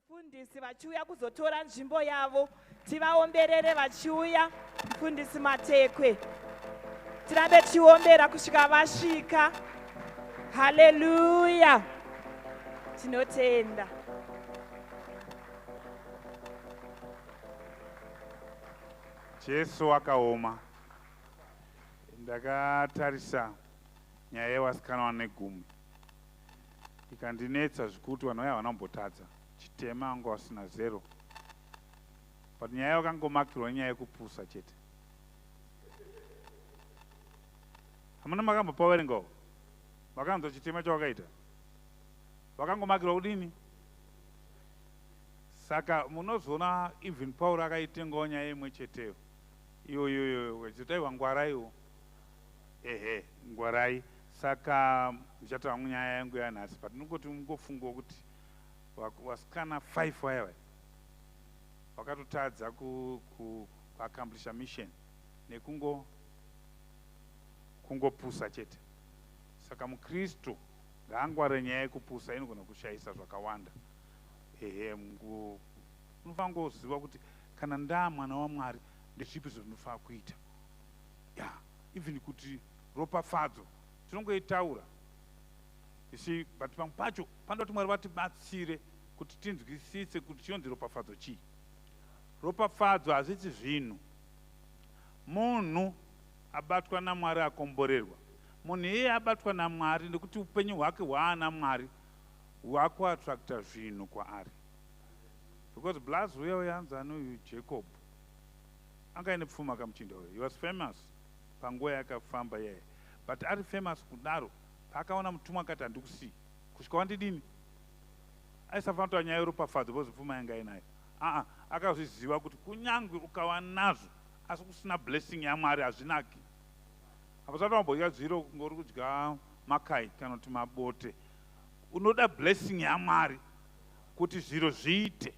Mufundisi vachiuya kuzotora nzvimbo yavo, tivaomberere vachiuya. Mufundisi Matekwe, tirambe tichiombera kusvika vasvika. Haleluya, tinotenda. Jesu akaoma. Ndakatarisa nyaya yevasikana vanegumi ikandinetsa zvikuti vanhu vaya havana kumbotadza chitema, vanga vasina zero, but nyaya yakangomakirwa nenyaya yekupusa chete. Hamuna makambopaverengawo vakanzwa chitema chavakaita, vakangomakirwa kudini? Saka munozoona even Pauro akaitengawo nyaya imwe cheteyo iyoyoyo, chitaiwa ngwaraiwo, ehe, ngwarai. Saka ndichataura nyaya yangu yanhasi, but ndingoti mungofungawo kuti vasikana 5 vaya vaya vakatotadza kuaccomplisha mission nekungo kungopusa chete. Saka mukristu ngaangware, nyaya yekupusa inogona kushayisa zvakawanda. Ehe, unofanira kungoziva kuti kana ndaa mwana waMwari, ndezvipi zvandinofanira kuita. Ya, even kuti ropafadzo tinongoitaura isi, but pamwe pacho panoda kuti Mwari vatibatsire kuti tinzwisise kuti chinonzi ropafadzo chii. Ropafadzo hazvisi zvinhu. Munhu abatwa naMwari akomborerwa. Munhu iyeye abatwa naMwari nekuti upenyu hwake hwaana Mwari hwakuattracta zvinhu kwaari, because blaz uya uya anzi ani uyu, Jacob, anga aine pfuma kamuchinda uyu. He was famous panguva yakafamba iyeye, but ari famous kudaro, paakaona mutumwa akati, "Handikusii kusvika wandidini." Aisafanira kutaura nyaya yeropafadzo because pfuma yanga ainayo. Aa, akazviziva kuti kunyange ukava nazvo asi kusina blessing yaMwari, hazvinaki. Hapasati wambodya zviro kunge uri kudya makai kana kuti mabote. Unoda blessing yaMwari kuti zviro zviite.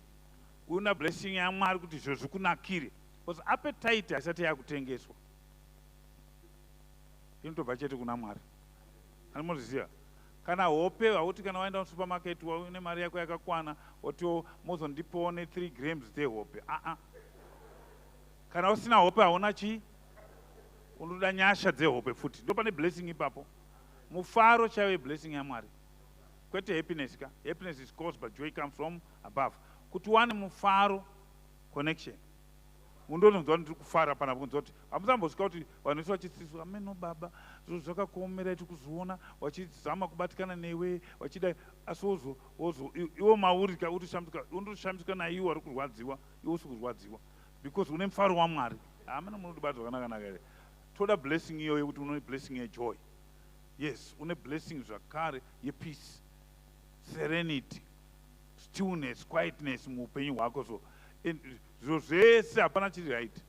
Unoda blessing yaMwari kuti zviro zvikunakire, because appetite haisati yakutengeswa, inotobva chete kuna Mwari. Animozviziva, kana hope hauti kana waenda musupermarket une mari yako yakakwana woti mozondipawo ne3 grams dzehope. Aa, kana usina hope hauna chii. Unoda nyasha dzehope futi, ndo pane blessing ipapo. Mufaro chaivo blessing yaMwari, kwete happiness ka. Happiness is caused, but joy comes from above. Kuti wane mufaro, connection, undononzwa ndiri kufara panapa, kunzwa kuti hamuzambosvika kuti vanhu vese vachitsiswa, "Ameno baba, zviro zvakakuomerai, tiri kuzviona," vachizama kubatikana newe vachidai, asi wozo wozo iwo mauri ka utoshamisika, undoshamisika naiwo ari kurwadziwa, iwe usi kurwadziwa because une mufaro waMwari. Hamuna munotibata zvakanaka here? Toda blessing iyoyo, kuti une blessing yejoy, yes, une blessing zvakare yepeace, serenity, stillness, quietness muupenyu hwako. So zviro zvese hapana chiri right,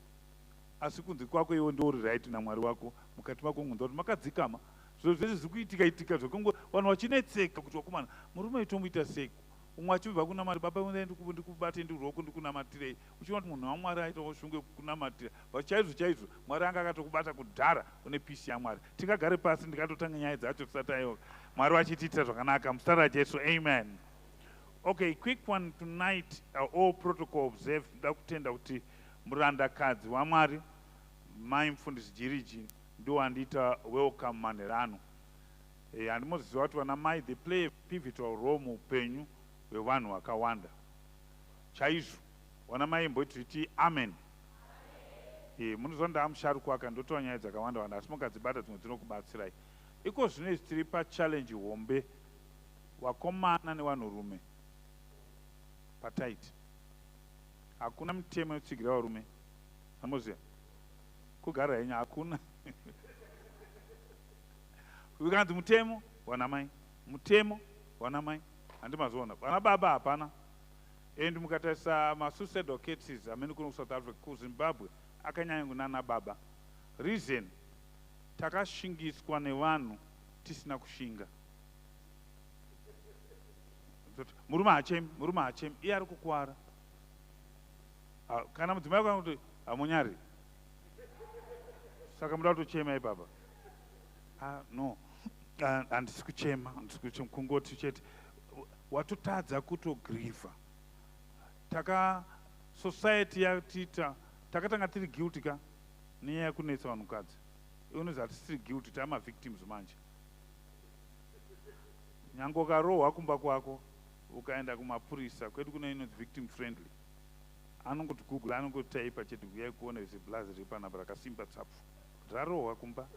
asi kunze kwako iwe ndouri right naMwari wako. Mukati mako ngunza kuti makadzikama. Zviro zvese zviri kuitika itika zvekungo vanhu vachinetseka kuti, "Wakomana, murume itomuita seiko?" Umwe achibva kuna Mwari, "Baba, ndikubate ndiruoko ndikunamatirei." Uchiona kuti munhu waMwari aitawo shungu yekukunamatira, but chaizvo chaizvo Mwari anga akatokubata kudhara, une peace yaMwari. Tingagare pasi ndikatotanga nyaya dzacho tisati aiwa. Mwari vachitiitira zvakanaka muzita raJesu, amen. Okay, quick one tonight. All protocol observed. Ndoda kutenda kuti murandakadzi waMwari mai mufundisi Jiriji ndowandiita welcome manherano. Handimoziva kuti vana mai, they play a pivotal role muupenyu hwevanhu vakawanda chaizvo. Vana mai, imbotiti amen. Munoziva ndaamusharukwa, akandotaura nyaya dzakawanda wanda, asi mukadzibata dzimwe dzinokubatsirai. Iko zvino izvi tiri pachallenge hombe, vakomana nevanhurume pataiti hakuna mitemo inotsigira varume. Amoziva kugara henyu, hakuna ukanzi mutemo wana mai, mutemo wana mai, handimazoona vana baba hapana. And mukatarisa masuicidal cases amene kuno kuSouth Africa, kuZimbabwe, akanyanya kunana baba. Reason, takashingiswa nevanhu tisina kushinga. Murume hachemi, murume hachemi, iye ari kukwara. Kana mudzimai wako kuti hamunyari, saka muda kutochema ipapa. Ah, no, handisi kuchema, handisi kuchema, kungoti chete watotadza kutogrievha. Taka society yatiita takatanga tiri guilty ka nenyaya yekunetsa vanhukadzi. Unozi hatisiri guilty, taamavictims manje. Nyange ukarohwa kumba kwako ukaenda kumapurisa kwedu kune inonzi victim friendly, anongoti google, anongotaipa chete, uyai kuona ziblazi riri panapa rakasimba tsapfu rarohwa kumba,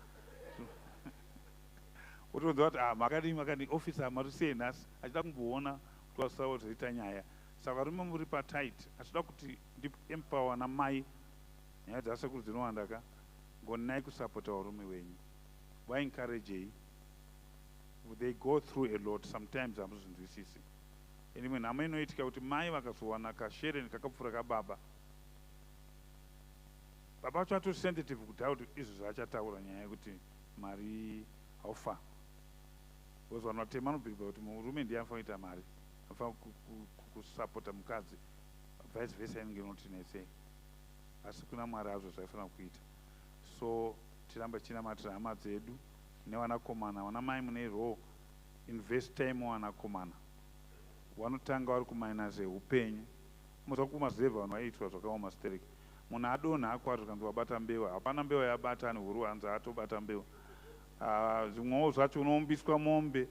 wotonzwa kuti, "Ah, makadii, makadii officer, mari sei nhasi?" Achida kumboona kuti wasazoita nyaya. Saka varume muri patight, achida kuti ndiempower namai. Nyaya dzasekuru dzinowanda ka. Gonai kusapota varume wenyu, vaencouragei. They go through a lot sometimes, hamuzvinzwisisi. Imwe nhamo inoitika kuti mai vakazowana kashereni kakapfuura kababa, baba vacho atori sensitive kudhaya kuti izvo zvaachataura nyaya yekuti mari haufa, because vanhu vatema vanobhiribha kuti murume ndiye anofanira kuita mari, anofanira kusapota mukadzi, vice versa inenge inoti netsei. Asi kuna Mwari hazvo zvaifanira kuita. So tiramba tichinamatira hama dzedu nevanakomana. Vana mai mune role, investai muvanakomana. Vanotanga vari kuminus eupenyu. Muzva kumazevha vanhu vaiitwa zvakaoma stereki. Munhu adonha akwari, zvikanzi wabata mbeu. Hapana mbeu yabata, ane huru, hanzi atobata mbeu. Ah, zvimwewo zvacho unoumbiswa mombe,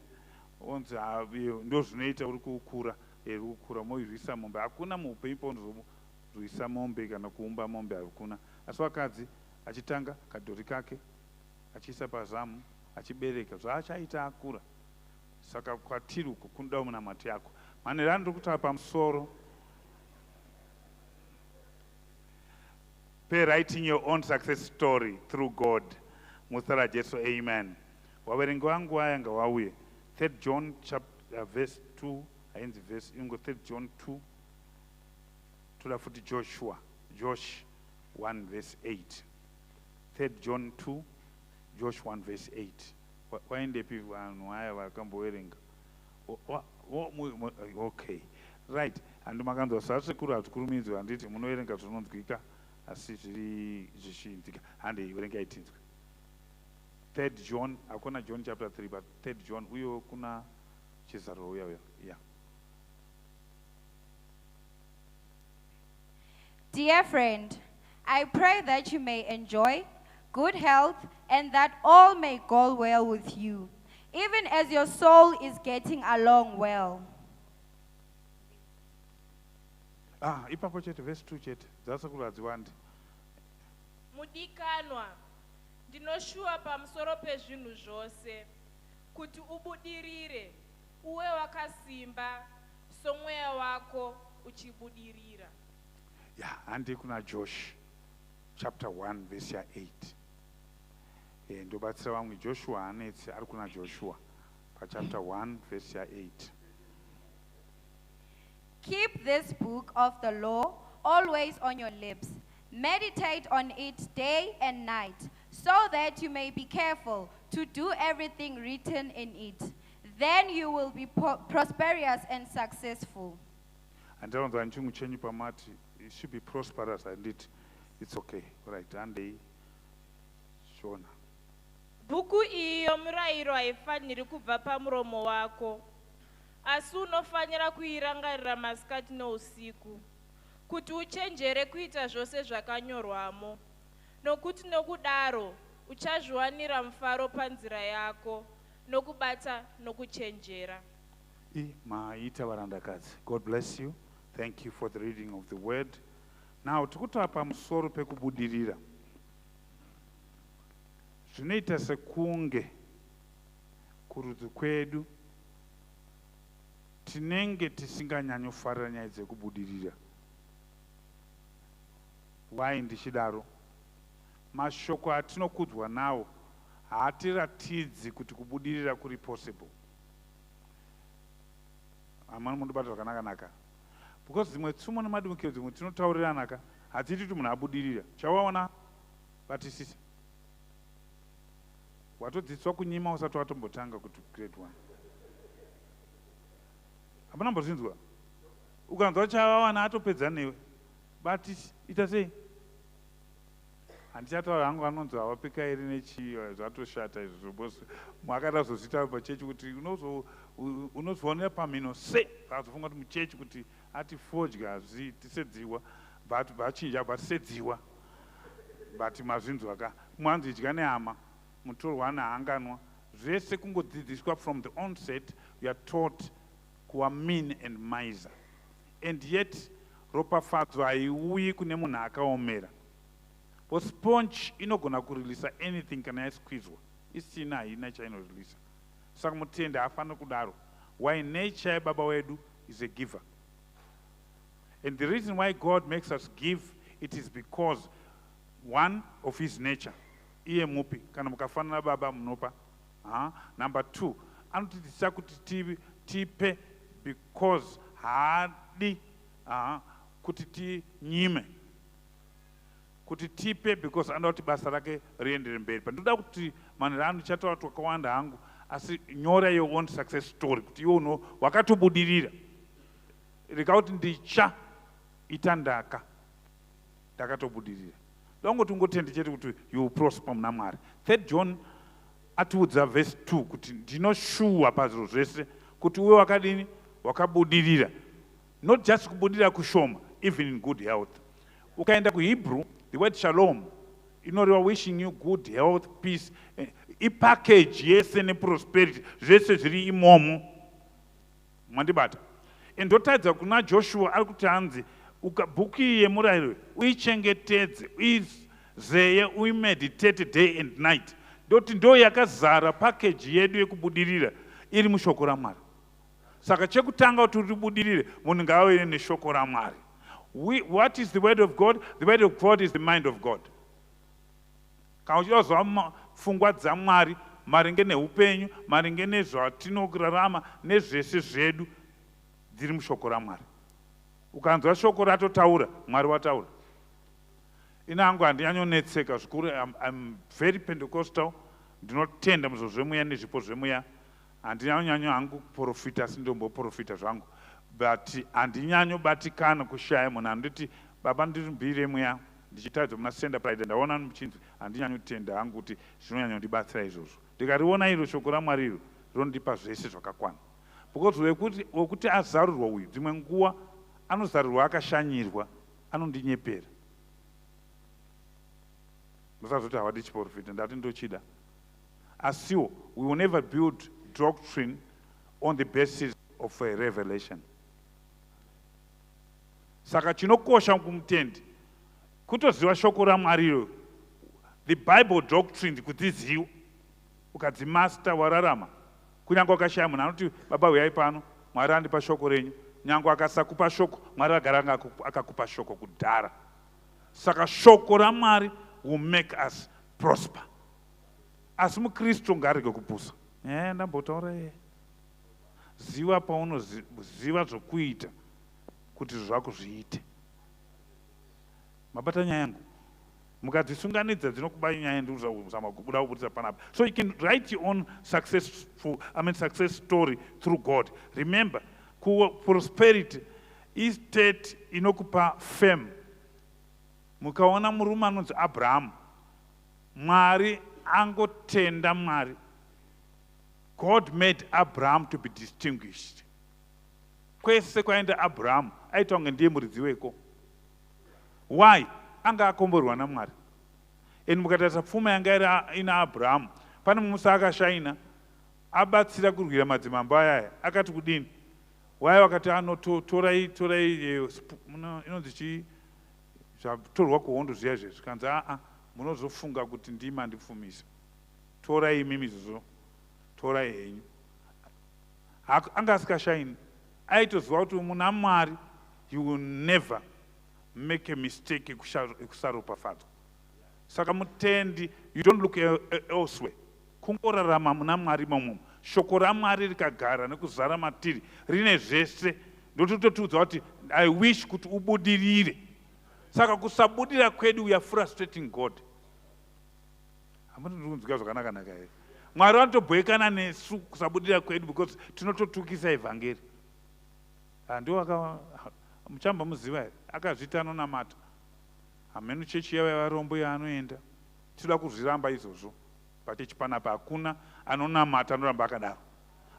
onzi, "Ah, ndo zvinoita uri kukura, uri kukura." Moirwisa mombe, hakuna muupenyu paunozorwisa mombe kana kuumba mombe, hakuna. Asi vakadzi achitanga kadhori kake achiisa pazamu, achibereka, zvaachaita akura. Saka kwatiri uku kunoda munamato yako. Manheru andiri kutaura pamusoro pewriting your own success story through God. Muzita raJesu, amen. Waverengi vangu aya ngavauye. Third John chapter, verse 2, hainzi verse ingo, Third John 2. Toda futi Joshua, Josh 1 verse 8. Third John 2, Josh 1 verse 8. Waendepi vanhu aya vakamboverenga? Okay, right, handi makanzwa sasekuru, hazvikurumidzwi, handiti munoverenga zvinonzwika asi zviri zvichinzika. Handei, verengai tinzwe. Third John, hakuna John chapter 3, but Third John uyo kuna chizaruro uya uya, yeah. Dear friend, I pray that you may enjoy good health and that all may go well with you, even as your soul is getting along well. Ah, ipapo chete, verse 2 chete, dzasekuru hadziwandi. Mudikanwa, ndinoshuwa pamusoro pezvinhu zvose kuti ubudirire uwe wakasimba somweya wako uchibudirira. Ya, handi kuna Josh chapter 1 verse ya8. Ndobatsira vamwe. Joshua haanetsi, ari kuna Joshua pachapter 1 verse ya8. Keep this book of the law always on your lips. Meditate on it day and night, so that you may be careful to do everything written in it. Then you will be prosperous and successful. Handiranzwa nchungu chenyu pamati it should be prosperous, handiti? It's okay, right, handei Shona. Bhuku iyi yomurayiro haifaniri kubva pamuromo wako, asi unofanira kuirangarira masikati nousiku, kuti uchenjere kuita zvose zvakanyorwamo, nokuti nokudaro uchazviwanira mufaro panzira yako nokubata nokuchenjera. I maita varandakadzi. God bless you. Thank you for the reading of the word. Now tikutaura pamusoro pekubudirira. Zvinoita sekunge kurudzi kwedu tinenge tisinganyanyofarira nyaya dzekubudirira. Why ndichidaro? Mashoko atinokudzwa nawo haatiratidzi kuti kubudirira kuri possible. Hamani mundibata zvakanaka-naka, because dzimwe tsumo nemadimikiro dzimwe tinotaurirana hadziiti kuti munhu abudirira. Chawaona, batisisa, watodzidziswa kunyima usati watombotanga kuti grade one. Hapana mbozvinzwa, ukanzwa chavawana atopedza newe. Batisi, ita sei? Handichataura hangu, anonzi havapikairi nechii, zvatoshata izvozvo, because mwakatazozviita pachechi kuti unozoonera pamhino se azofunga kuti muchechi kuti. Ati fodya hazviiti sedziwa, but vachinja but sedziwa, but mazvinzwa ka. Mwanzi idya nehama, mutorwa nahanganwa. Zvese kungodzidziswa from the onset. We are taught kuva mean and miser, and yet ropafadzo haiuyi kune munhu akaomera. But sponge inogona kurilisa anything kana yasqueezwa. Isina haina chainorilisa. Saka mutendi haafaniri kudaro. Why? Nature yababa wedu is a giver, and the reason why God makes us give, it is because one of his nature. Iye mupi. Kana mukafanana baba, munopa. Ha? Number two, anotidzidzisa kuti tipe because haadi kuti tinyime, kuti tipe because anoda kuti basa rake riendere mberi. Pandoda kuti manhero ano ndichataura twakawanda hangu, asi nyora your own success story, kuti iwe uno wakatobudirira. Rega kuti ndicha ita, ndaka ndakatobudirira. Dangoti ungotende chete kuti you will prosper muna Mwari. Third John atiudza verse 2 kuti ndinoshuwa pazviro zvese kuti uwe wakadini? Wakabudirira. Not just kubudirira kushoma, even in good health. Ukaenda kuHebrew, the word shalom inoreva wishing you good health, peace. Ipackage yese neprosperity, zvese zviri imomo. Mwandibata? Ndotaridza kuna Joshua ari kuti hanzi bhuku iyi yemurayiro uichengetedze, uizeye, uimeditate day and night. Ndoti ndo yakazara package yedu yekubudirira iri mushoko raMwari. Saka chekutanga, kuti uribudirire, munhu ngaave neshoko raMwari. What is the word of God? The word of God is the mind of God. Kana uchida kuziva pfungwa dzaMwari maringe neupenyu, maringe nezvatinorarama, nezvese zvedu, dziri mushoko raMwari. Ukanzwa shoko ratotaura, Mwari wataura. Ina hangu handinyanyonetseka zvikuru. I'm very Pentecostal. Ndinotenda muzvo zvemweya nezvipo zvemweya. Handinyanyo hangu kuprofita, asi ndomboprofita zvangu, but handinyanyobatikana kushaya munhu anonditi, "Baba, ndirimbire mweya." Ndichitaridza muna Senda Pride, ndaona muchinzi handinyanyotenda hangu kuti zvinonyanyondibatsira izvozvo. Ndikariona iro shoko raMwari iro rinondipa zvese zvakakwana, because wekuti azarurwa uyu, dzimwe nguva anozarurwa akashanyirwa, anondinyepera. Musazoti havadi chiprofita. Ndati ndochida, asiwo we will never build doctrine on the basis of a revelation. Saka chinokosha kumutendi kutoziva shoko raMwari iro, the Bible doctrine, kudziziva. Ukadzimaster, wararama. Kunyange wakashaya munhu anoti, "Baba, uyai pano, Mwari andipa shoko renyu," nyange akasakupa shoko, Mwari agara akakupa shoko kudhara. Saka shoko raMwari will make us prosper. Asi mukristu ngaarege kupusa. Ndambotaura ye ziva paunoziva zvokuita kuti zvako zviite. Mabata nyaya yangu? Mukadzisunganidza dzinokubai nyaya. Ndikuzama kubuda kubudisa panapa. So you can write your own successful, I mean, success story through God. Remember, prosperity istate inokupa fame. Mukaona murume anonzi Abrahamu, Mwari angotenda Mwari, God made Abraham to be distinguished. Kwese kwaenda Abrahamu, aita kunge ndiye muridzi weko. Why? Anga akomborwa naMwari. And mukatarisa pfuma yanga iri ina Abrahamu, pane mumusa akashaina abatsira kurwira madzimambo ayaya, akati kudini? Waya vakati anotorai, torai inonzi chii, zvatorwa kuhondo zviya izvezvi. Kanzi, "Aa, munozofunga kuti ndima andipfumisa. Torai imimi izvozvo, torai henyu." Anga asikashaini. Aitoziva kuti muna Mwari you will never make a mistake yekusaropafadzwa. Saka mutendi, you don't look elsewhere. Kungorarama muna Mwari imomo. Shoko raMwari rikagara nekuzara matiri, rine zvese. Ndotototiudza kuti I wish kuti ubudirire. Saka kusabudira kwedu, we are frustrating God. Hamuna kunzwika zvakanaka-naka here? Mwari vanotobhoekana nesu kusabudira kwedu, because tinototukisa evhangeri. Handiwo muchamba muziva here? Akazviita anonamata, hameno chechi yava yavarombo yaanoenda. Tinoda kuzviramba izvozvo pachechi panapa. Hakuna anonamata anoramba akadaro.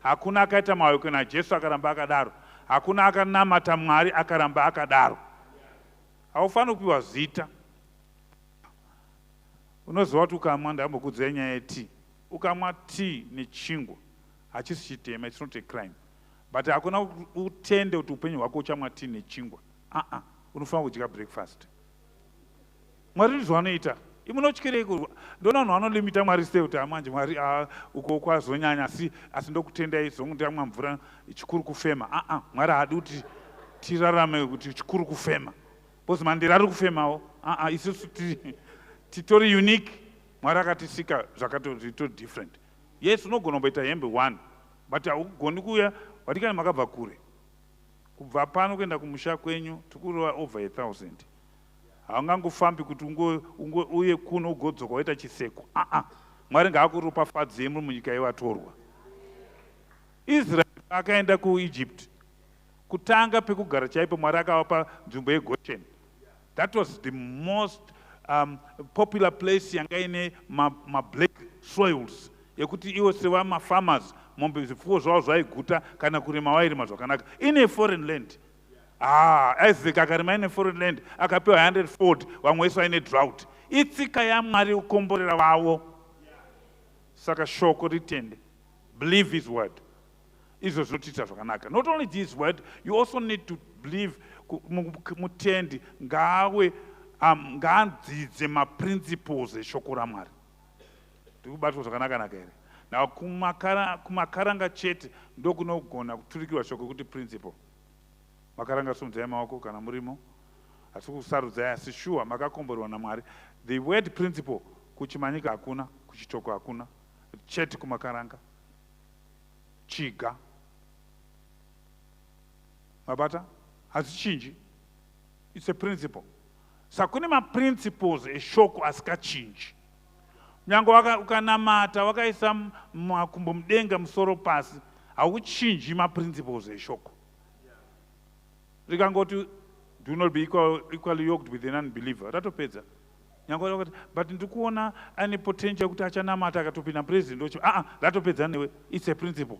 Hakuna akaita maweko naJesu akaramba akadaro. Hakuna akanamata Mwari akaramba akadaro. Haufaniri kupiwa zita. Unoziva kuti ukamwa, ndambokuudzai nyaya yetii, ukamwa tea nechingwa hachisi chitema, it's not a crime, but hakuna utende kuti upenyu hwako uchamwa tea nechingwa. Aa, unofanira kudya breakfast. Mwari ndizvo anoita. Imunotyirei? Ndoona vanhu vanolimita Mwari sei kuti amanje Mwari uko kwazonyanya, asi ndokutendai zongu ndamwa mvura, chikuru kufema. Aa, Mwari haadi kuti tirarame kuti chikuru kufema, because mandira ari kufemawo. Aa, isusu titori unique. Mwari akatisika zvakatori different. Yes, unogona kumboita hembe one, but haugoni kuuya watikani makabva kure. Kubva pano kuenda kumusha kwenyu tikurova over 1000. Haungangofambi kuti uye kuno ugodzoka waita chiseko. Aa, Mwari ngaakuropafadzei muri munyika yevatorwa. Israeri akaenda kuEgypt, kutanga pekugara chaipo Mwari akavapa nzvimbo yeGoshen. That was the most popular place yanga ine mablack soils yekuti iwo sevamafarmers, mombe, zvipfuwo zvavo zvaiguta, kana kurima vairima zvakanaka in a foreign land. Ah, Isaac akarima ine foreign land, akapiwa 100 fold, vamwe vese vaine drought. Itsika yaMwari kukomborera vavo. Saka shoko ritende, believe his word. Izvo zvinotiita zvakanaka. Not only this word, you also need to believe. Mutendi ngaawe ngaadzidze maprinciples eshoko raMwari. Ndikubatwa zvakanaka-naka here? Now kumakaranga chete ndokunogona kuturikirwa shoko rekuti principle. Makaranga, simudzai maoko kana murimo. Asi kusarudzai, asi shuwa makakomborerwa naMwari. The word principle kuChimanyika hakuna, kuChitoko hakuna, chete kumakaranga. Chiga mabata hazichinji, it's a principle. Saka kune maprinciples eshoko asikachinji. Nyange ukanamata wakaisa makumbo mudenga, musoro pasi, hauchinji maprinciples eshoko. Rikangoti do not be equally yoked with an unbeliever, ratopedza. Nyange wakati but ndikuona ane potential yekuti achanamata akatopinda president ochi, aa, ratopedza newe. It's a principle.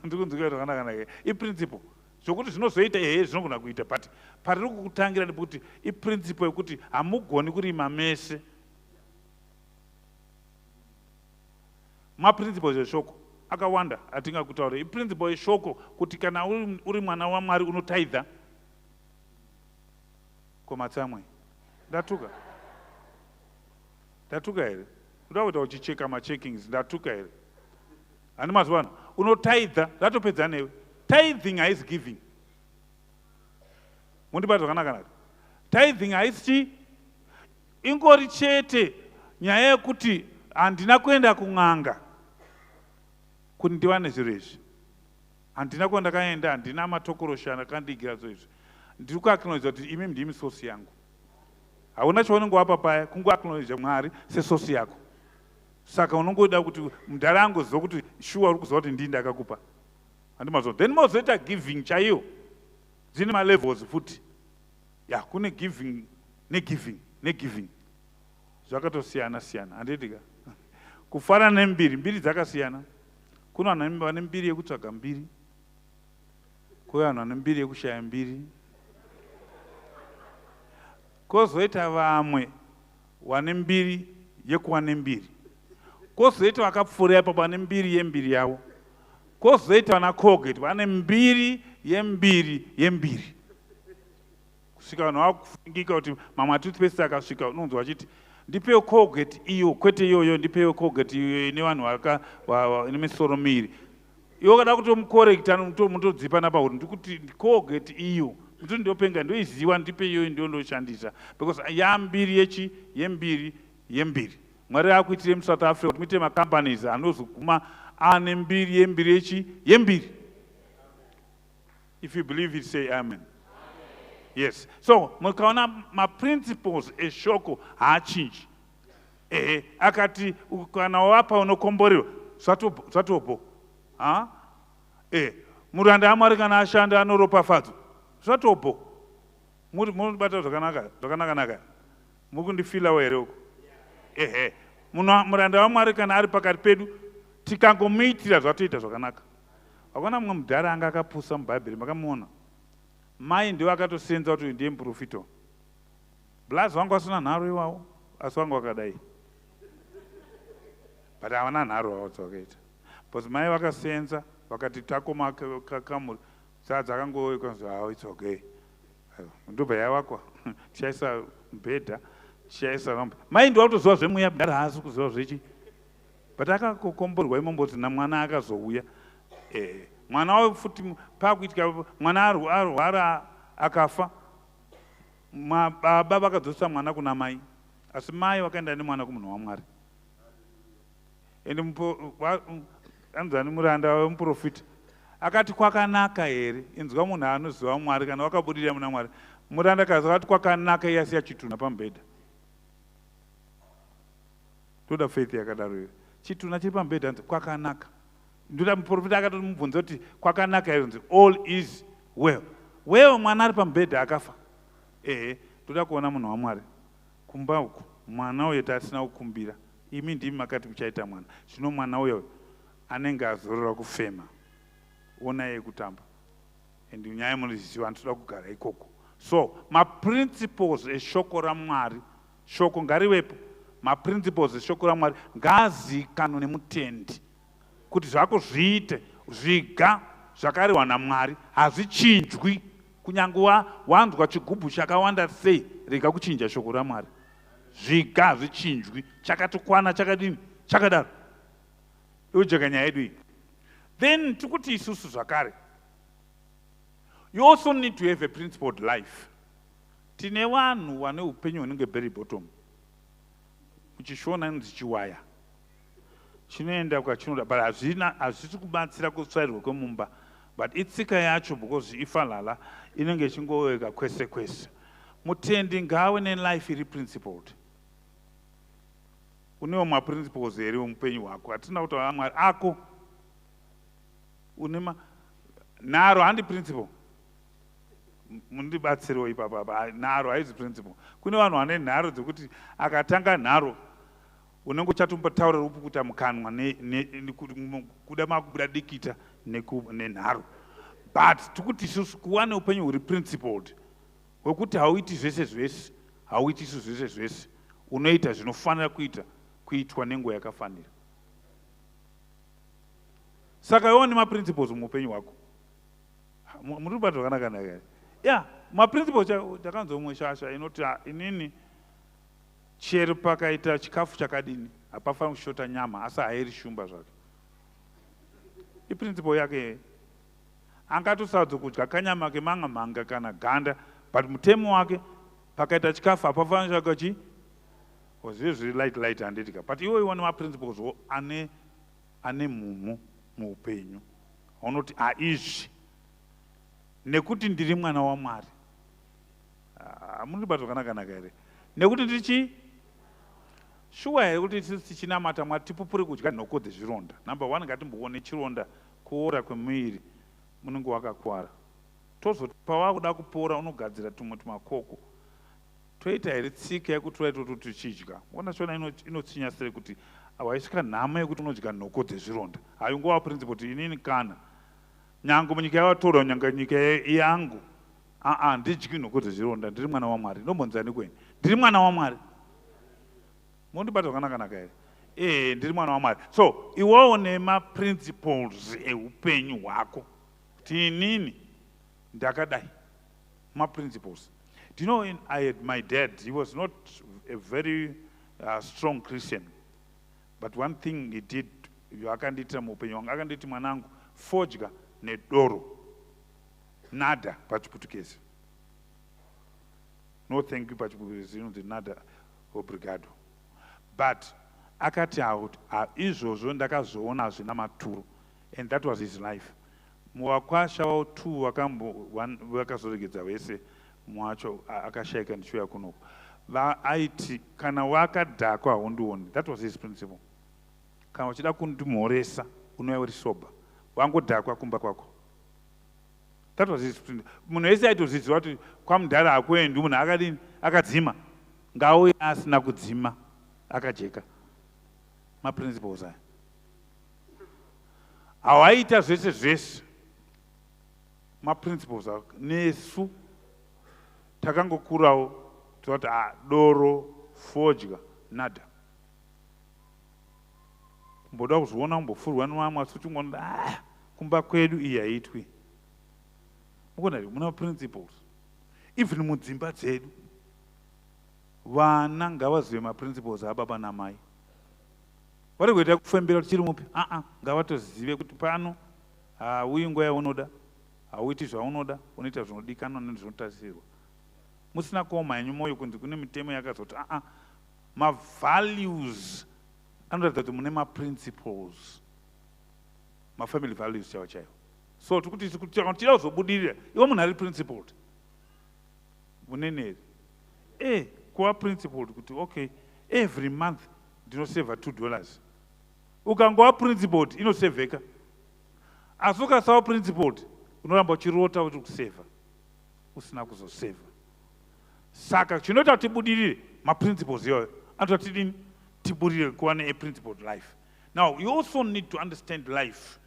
Ndikunzwika zvakanaka? Iprinciple. Zvokuti zvinozoita, ehe, zvinogona kuita, but pariri kukutangira ndepekuti iprinciple yekuti hamugoni kurima mese. Maprinciples eshoko akawanda atingakutaura. Iprinciple yeshoko kuti kana uri mwana waMwari unotaidha komatsamwe. Ndatuka? Ndatuka here? Uda kuita uchicheka macheckings. Ndatuka here? Handi mazuva ano unotaidha, ratopedza newe. Tithing haisi giving. Mundibata zvakanaka-naka? Tithing haisi chii, ingori chete nyaya yekuti handina kuenda kun'anga kuti ndiwane zviro izvi, handina kwandakaenda, handina matokoroshi akandigira zvo izvi. Ndiri kuacknowledge kuti imi ndimi source yangu. Hauna chaunenge wapa paya, kungoacknowledge Mwari sesource yako. Saka unongoda kuti mudhara angoziva kuti shuwa uri kuziva kuti ndii ndakakupa. Handimazvo? Then mozoita giving chaiyo, dzine malevels futi ya. Kune giving negiving negiving, zvakatosiyana siyana, handitika? Kufanana nembiri, mbiri dzakasiyana. Kuna vanhu vane mbiri yekutsvaga mbiri, kuve vanhu vane mbiri yekushaya mbiri, kwozoita vamwe vane mbiri yekuva nembiri, kwozoita vakapfuura ipapo vane mbiri yembiri yavo, kwozoita vana Colgate vane mbiri yembiri yembiri, kusvika vanhu vakufungika kuti mamwe atoothpaste akasvika, unonzwa vachiti ndipewo Colgate iyo, kwete iyoyo, ndipewo Colgate iyo ine vanhu ine misoro miviri. Iwe ukada kutomucorrecta, mutodzipa napahuro. Ndikuti Colgate iyo mutoti ndopenga, ndoiziwa, ndipe iyoyo, ndiyo ndoshandisa, because yambiri yechi yembiri yembiri. Mwari akuitire muSouth Africa kuti muite macompanies anozoguma ane mbiri yembiri yechi yembiri. If you believe it, say amen. Yes. So mukaona maprinciples eshoko haachinji. Ehe, akati kana wapa unokomborerwa, zvatopo ha e muranda aMwari kana ashanda anoropafadzwa, zvatopo. Munobata zvakanaka zvakanaka-naka? Muri kundifilawo here uko? Ehe, muranda waMwari kana ari pakati pedu, tikangomuitira zvatoita zvakanaka. Wakaona mumwe mudhara anga akapusa muBhaibheri, makamuona? Mai ndivo akatosenza kuti uyu ndiye muprofita. Blaz vangu vasina nharo iwawo, asi vanga vakadai. But havana nharo havo dzavakaita. Because mai vakasenza vakati takoma kamuri sadza akangoikanzi ah, it's okay. Ndobva yavakwa tichaisa mubhedha tichaisa rambe. Mai ndivo vakutoziva zvemweya, mudhara haasi kuziva zvechi. But akakomborwa imomboti namwana akazouya. Eh, mwana wayo futi pakuitika mwana arwara akafa. Baba vakadzosa mwana kuna mai, asi mai vakaenda nemwana kumunhu waMwari. Ende anzani muranda wemuprofita akati kwakanaka here? Inzwa munhu anoziva Mwari kana wakabudirira muna Mwari. Muranda kazi akati kwakanaka iye asiya chitunha pamubhedha. Toda faith yakadaro here? Chitunha chiri pamubhedha anzi kwakanaka. Ndoda muprofita akatomubvunza kuti kwakanaka here? Nzi all is well. Well, mwana ari pamubhedha akafa. Ehe, ndoda kuona munhu waMwari kumba uku, mwana uyo tasina kukumbira, imi ndimi makati muchaita mwana. Zvino mwana uyo anenge azorora kufema, onai yekutamba. And nyaya munoziva, handitoda kugara ikoko. So maprinciples eshoko raMwari, shoko ngarivepo. Maprinciples eshoko raMwari ngaazikanwe nemutendi kuti zvako zviite. Zviga zvakarehwa naMwari hazvichinjwi. Kunyange wanzwa chigubhu chakawanda sei, rega kuchinja shoko raMwari. Zviga hazvichinjwi, chakatokwana chakadini chakadaro. Iwojeka nyaya yedu iyi. Then tikuti isusu zvakare, you also need to have a principled life. Tine vanhu vane upenyu hunenge berry bottom, muchishona inonzi chiwaya chinoenda kwachinoda, but hazvina, hazvisi kubatsira kutsvairwa kwemumba, but itsika yacho because ifalala inenge ichingoweka kwese kwese. Mutendi ngaave nelife iri principled. Unewo maprinciples here mupenyu hwako? Hatina kutaura Mwari ako une nharo, handi principle. Mundibatsirewo ipapa apa. Nharo haizi principle. Kune vanhu vane nharo dzekuti akatanga nharo unenge uchatombotaurira upukuta mukanwa kuda makubuda dikita nenharo. But tikuti isusu kuva neupenyu huri principled, hwekuti hauiti zvese zvese, hauiti isu zvese zvese, unoita zvinofanira kuita kuitwa nenguva yakafanira. Saka iwo nemaprinciples muupenyu hwako, muri kubata zvakanaka naka ya maprinciples. Takanzwa umwe shasha inoti, inini chero pakaita chikafu chakadini hapafaniri kushota nyama, asi hairi shumba zvake. Iprinciple yake. Angatosarudza kudya kanyama kemanga mhanga kana ganda, but mutemo wake pakaita chikafu hapafaniri chaka chi zvive zviri light light, handitika? But iwo iwo nemaprinciples ane mumhu muupenyu aunoti aizvi nekuti ndiri mwana waMwari. Munondibata zvakanaka here? Nekuti ndichi shuwa here kuti isusu tichinamata Mwari tipupure kudya nhoko dzezvironda? Number one, ngatimboone chironda, kuora kwemuviri, munenge wakakwara. Tozoti pawakuda kupora unogadzira tumwe tumakoko. Toita here tsika yekutora itoto tichidya? Ona shona inotsinya sei kuti waisvika nhamo yekuti unodya nhoko dzezvironda. Haingova principle kuti inini kana nyange munyika yavatorwa, nyange nyika yangu, aa, ndidyi nhoko dzezvironda, ndiri mwana waMwari. Ndombonzani kweni ndiri mwana waMwari. Mondibata zvakanaka here? Ee, ndiri mwana waMwari. So iwawo nemaprinciples eupenyu hwako kuti inini ndakadai, maprinciples. Do you know, I had my dad, he was not a very strong Christian, but one thing he did akandiitira muupenyu hwangu, akanditi, "Mwanangu, fodya nedoro nada," pachiputukezi. No thank you pachiputukezi inonzi nada obrigado. But akati izvozvo ndakazviona hazvina maturo, and that was his life. Muvakwasha wavo two vakazoregedza vese, mumwe wacho akashayika ndichiuya kunoko. Aiti kana wakadhakwa haundioni. That was his principle. Kana uchida kundimhoresa unouya uri sober, wangodhakwa kumba kwako. That was his principle. Munhu wese aitozviziva kuti kwamudhara hakuendi munhu akadini, akadzima. Ngauye asina kudzima, akajeka. Maprinciples aya. Hawaiita zvese zvese. Maprinciples nesu takangokurawo tinoti ah, doro, fodya, nada. Kumboda kuzviona kumbofurwa nevamwe asi uchingoona ah, kumba kwedu iyi haitwi. Mukuona here muna principles. Even mudzimba dzedu vana ngavazive maprinciples ababa namai. Vari kuita kufembera kuti chiri mupi aa ah, ah, ngavatozive kuti pano hauyi nguva yaunoda, hauiti zvaunoda, unoita zvinodikanwa nezvinotarisirwa. Musina kuoma henyu moyo kunzi kune mitemo yakazoti aa ah, mavalues anoratidza kuti mune maprinciples, mafamily values chaiwo chaiwo. So tikuti tida kuzobudirira iwe munhu ari principled munene here e kuva principled kuti okay every month ndinoseva $2. Ukangova principled inosevheka, asi ukasava principled unoramba uchirota kuti kusevha usina kuzosevha. Saka chinoita kuti tibudirire maprinciples iwayo anoita kuti tidini tibudirire kuva neaprincipled life. Now you also need to understand life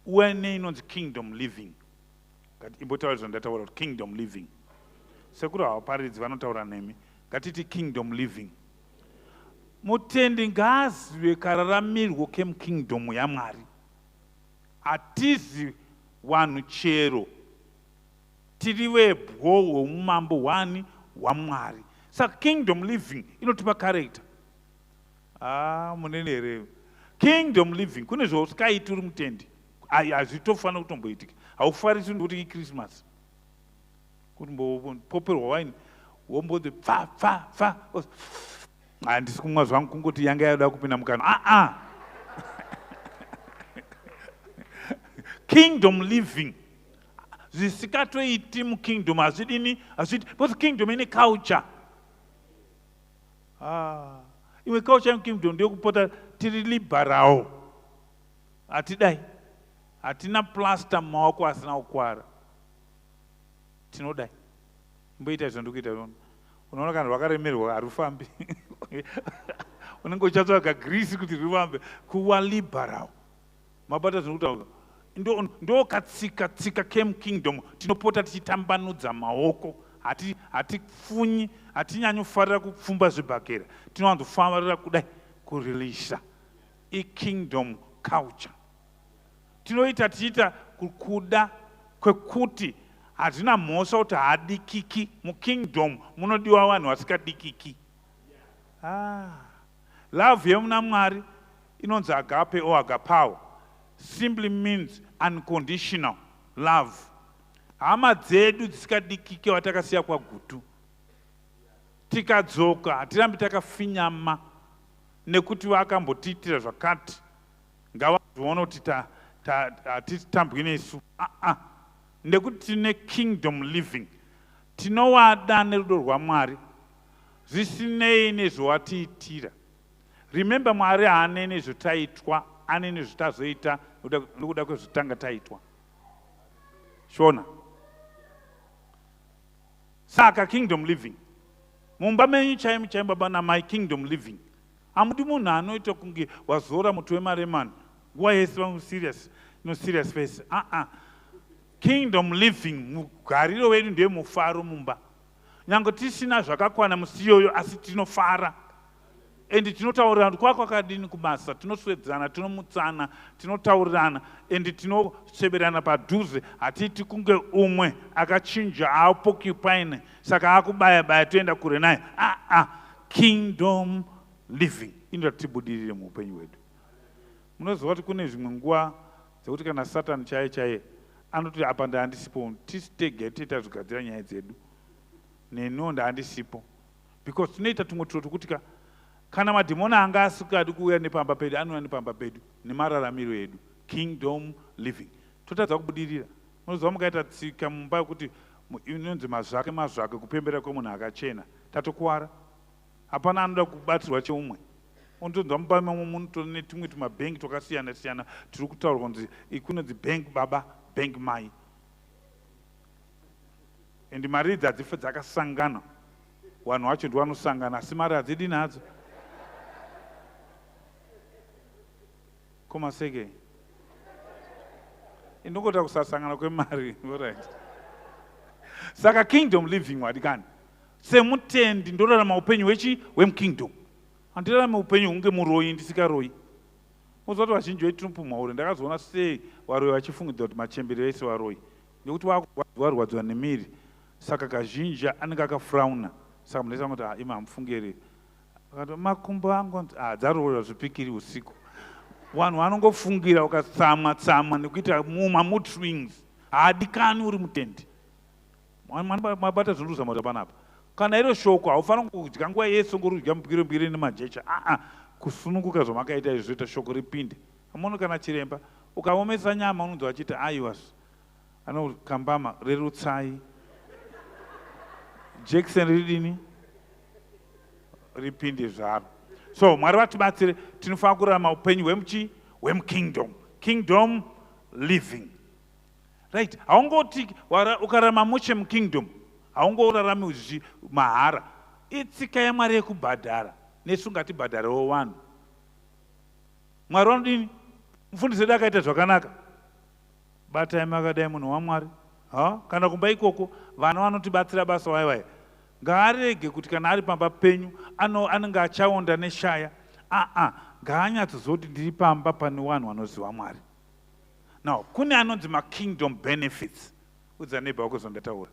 uve neinonzi kingdom living. Imbotaura zvandataura kuti kingdom living. Sekuru havaparidzi vanotaura nemi. Ngatiti kingdom living. Mutendi ngaazive kararamirwo kemukingdom yaMwari. Hatizi vanhu chero tiri vebwo hweumambo hwani hwaMwari. Saka kingdom living inotipa character. Ah, munene here? Kingdom living kune zvausikaiti uri mutendi. Hazvitofanira kutomboitika. Haufarisi kuti iChristmas. Kuti mbopoperwa waini womboti pfa pfa pfa. Handisi kumwa zvangu kungoti yanga yada kupinda mukanwa. Ah ah. Kingdom living zvisikatoiti mukingdom hazvidini hazviiti because kingdom ine culture. Ah, imwe culture yemukingdom ndeyekupota tiri liberal. Hatidai, hatina plaster mumaoko asina kukwara. Tinodai imboita izvo ndikuita. Unoona kana rwakaremerwa harufambi, unenge uchatsvaga grease kuti rufambe. Kuwa liberal, mabata zvinokutaura ndo katsika tsika kemukingdom. Tinopota tichitambanudza maoko, hatifunyi, hatinyanyofarira kupfumba zvibhakera, tinowanzofarira kudai kurilisa. Ikingdom culture. Tinoita tichiita kuda kwekuti hazvina mhosva kuti haadikiki. Mukingdom munodiwa vanhu vasikadikiki. Ah. Love yemuna Mwari inonzi agape or agapao, simply means unconditional love. Hama dzedu dzisikadikiki vatakasiya kwaGutu, tikadzoka hatirambi takafinyama nekuti vakambotiitira zvakati. Ngavazoona kuti hatitambwi nesu. Aa ah, ah. Nekuti tine kingdom living, tinovada nerudo rwaMwari zvisinei nezvawatiitira. Remember, Mwari haane nezvotaitwa, ane nezvotazoita nokuda kwezvotanga taitwa. Shona. Saka kingdom living mumba menyu chaimo chaimo, baba namai, kingdom living. Hamudi munhu anoita kunge wazora muti wemaremani nguva yese, vangu serious, no serious face. Aa uh -uh. Kingdom living, mugariro wedu ndeyemufaro mumba. Nyange tisina zvakakwana musi iyoyo, asi tinofara and tinotaurirana kuti kwakwakadini kubasa. Tinoswedzana, tinomutsana, tinotaurirana and tinosveberana padhuze. Hatiiti kunge umwe akachinja aporcupine, saka akubaya baya toenda kure naye. Aa ah, kingdom living inoita tibudirire muupenyu hwedu. Munoziva kuti kune zvimwe nguva dzekuti kana Satani chaiye chaiye anoti apa ndaandisipo, tisi tega tiita zvigadzira nyaya dzedu, neniwo ndaandisipo, because tinoita tumwe turo twekuti kana madhimoni anga asikadi kuuya nepamba pedu anouya nepamba pedu nemararamiro edu. Kingdom living, totadza kubudirira. Munoziva mukaita tsika mumba yekuti inonzi mazvake mazvake, kupembera kwemunhu akachena, tatokuwara. Hapana anoda kubatsirwa cheumwe. Unotonzwa mumba imomo munotori netumwe tumabhengi twakasiyana siyana tiri kutaurwa kunzi kunonzi bank baba, bank mai, and mari idzi hadzife dzakasangana. Vanhu vacho ndivanosangana, asi mari hadzidi nadzo. Komaseke. Indongota kusasangana kwemari. Alright. Saka kingdom living, wadikani, semutendi ndorarama upenyu hwechi hwemukingdom. Handirarame upenyu hunge muroyi ndisikaroyi. Moziva kuti vazhinji vetinopumha ure. Ndakazoona sei varoyi vachifungidza kuti machembere vese varoyi, nekuti vakurwadziwa rwadziwa nemiri. Saka kazhinji anenge akafrauna. Saka munhu wese angoti, "Ah, imi hamufungi here?" Akati, "Makumbo angu." Ah, dzaroorwa zvipikiri usiku. Vanhu vanongofungira ukatsamwa tsamwa nekuita mamood swings. Haadikani uri mutendi. Mabata zvinhu kuti panapa kana iro shoko, haufaniri kudya nguva yese ngori kudya mupwire mpwire nemajecha. Aa, kusununguka zvamakaita izvi zvoita shoko ripinde. Amono kana chiremba ukaomesa nyama unonzi vachiti, "Aiwa, anokambama, rerutsai jekiseni ridini ripinde zvaro." So Mwari vatibatsire. Tinofanira kurarama upenyu hwemuchi hwemukingdom, kingdom living, right? Haungoti ukararama mushe mukingdom, haungorarami mahara. Itsika yaMwari yekubhadhara. Nesu ngatibhadharewo vanhu. Mwari vanodini? Mufundisi wedu akaita zvakanaka, batai makadai munhu waMwari. Ha, kana kumba ikoko vana vanotibatsira basa vai vai, ngaarege kuti kana ari pamba penyu anenge achaonda neshaya. Aa, ngaanyatsoziva kuti ndiri pamba pane vanhu vanoziva Mwari. Now kune anonzi makingdom benefits. Udza neighbor wako zvandataura.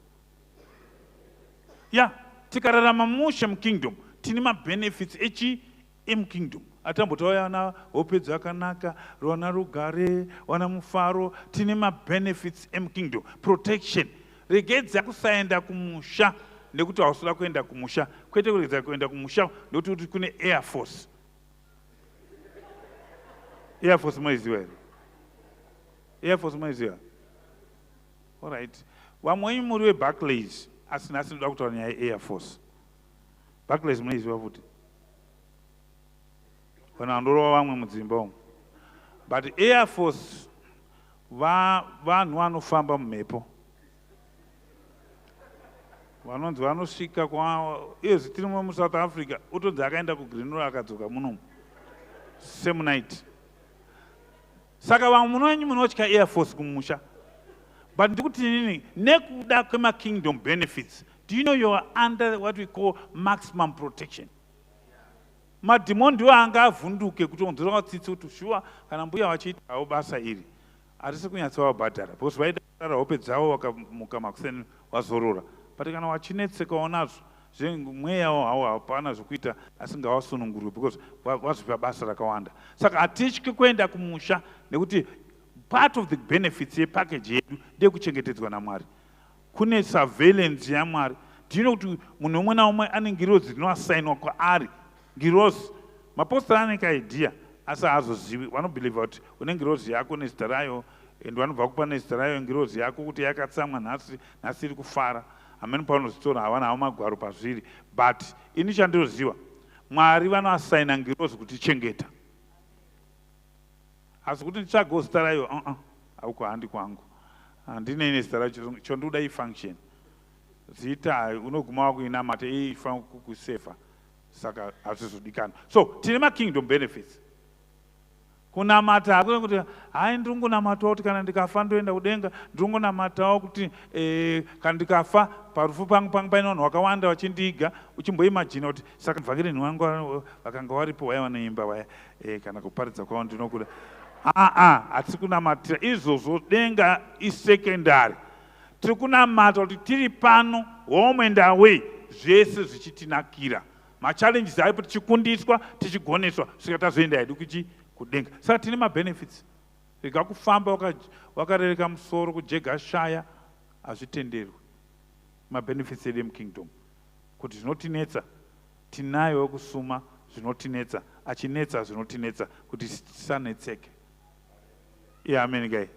Ya, tikararama mushe mukingdom, tine mabenefits echi emukingdom atambotaura na hope dzakanaka, rwana rugare, wana mufaro. Tine mabenefits emukingdom, protection. Regedza kusaenda kumusha nekuti hausoda kuenda kumusha. Kwete kuregedza kuenda kumusha nekuti kuti kune air force. Air force moiziva here? Air force moiziva? Alright, vamwe wenyu muri weBarclays, asi nhasi ndoda kutaura nyaya yeair force. Barclays munoiziva futi? Kana vandorova vamwe mudzimba umu. But air force vanhu vanofamba mumhepo, vanonzi vanosvika iyezi tirimo muSouth Africa, utonzi akaenda kuGreenura akadzoka munomu same night. Saka vamwe munonyi munotya air force kumusha, but ndikuti nini, nekuda kwemakingdom benefits, do you know you are under what we call maximum protection? Madhimoni ndiwo anga avhunduke kuti onzora tsitsi kuti shuwa kana mbuya vachiitawo basa iri harisi kunyatsovabhadhara, because vaida kurara hope dzavo, vakamuka makuseni vazorora. But kana vachinetsekawo nazvo zvemweyawo hawo, hapana zvokuita asi ngavasunungurwe, because vazvipa basa rakawanda. Saka hatityi kuenda kumusha nekuti part of the benefits yepackage yedu ndeyekuchengetedzwa naMwari. Kune surveillance yaMwari. Ndino kuti munhu umwe naumwe ane ngirozi rinoasainwa kwaari. Ngirozi, mapostori anenge idea asi haazozivi. Vanobhilivha kuti une ngirozi yako nezita rayo, and vanobva kupa nezita rayo ngirozi yako kuti yakatsamwa nhasi, nhasi iri kufara. Hamene paunozvitora, havana havo magwaro pazviri, but ini chandinoziva, Mwari vanoasaina ngirozi kuti chengeta. Asi kuti nditsvagewo zita rayo, uh-uh, auko handi kwangu, handinei nezita racho. Chondoda ifunction. Zita unoguma wakuinamata, ifanira kukusefa, saka hazvizodikana. So tine makingdom benefits. Kunamata hakuna kuti, "Hai, ndiri kungonamatawo kuti kana ndikafa ndoenda kudenga. Ndiri kungonamatawo kuti kana ndikafa parufu pangu pangu paine vanhu vakawanda vachindiga." Uchimboimajina kuti saka muvhangeri wangu vakanga varipo vaya vanoimba vaya, kana kuparidza kwavo ndinokuda. Aa, hatisi kunamatira izvozvo. Denga isecondary. Tiri kunamata kuti tiri pano, home and away, zvese zvichitinakira, machallenges aripo, tichikundiswa, tichigoneswa, svika tazoenda hedu kuchi kudenga. Saka tine mabenefits. Rega kufamba wakarereka musoro, kujega shaya, hazvitenderwi. Mabenefits edu emukingdom, kuti zvinotinetsa tinayo wekusuma zvinotinetsa, achinetsa zvinotinetsa kuti tisanetseke. Iye, amen gai,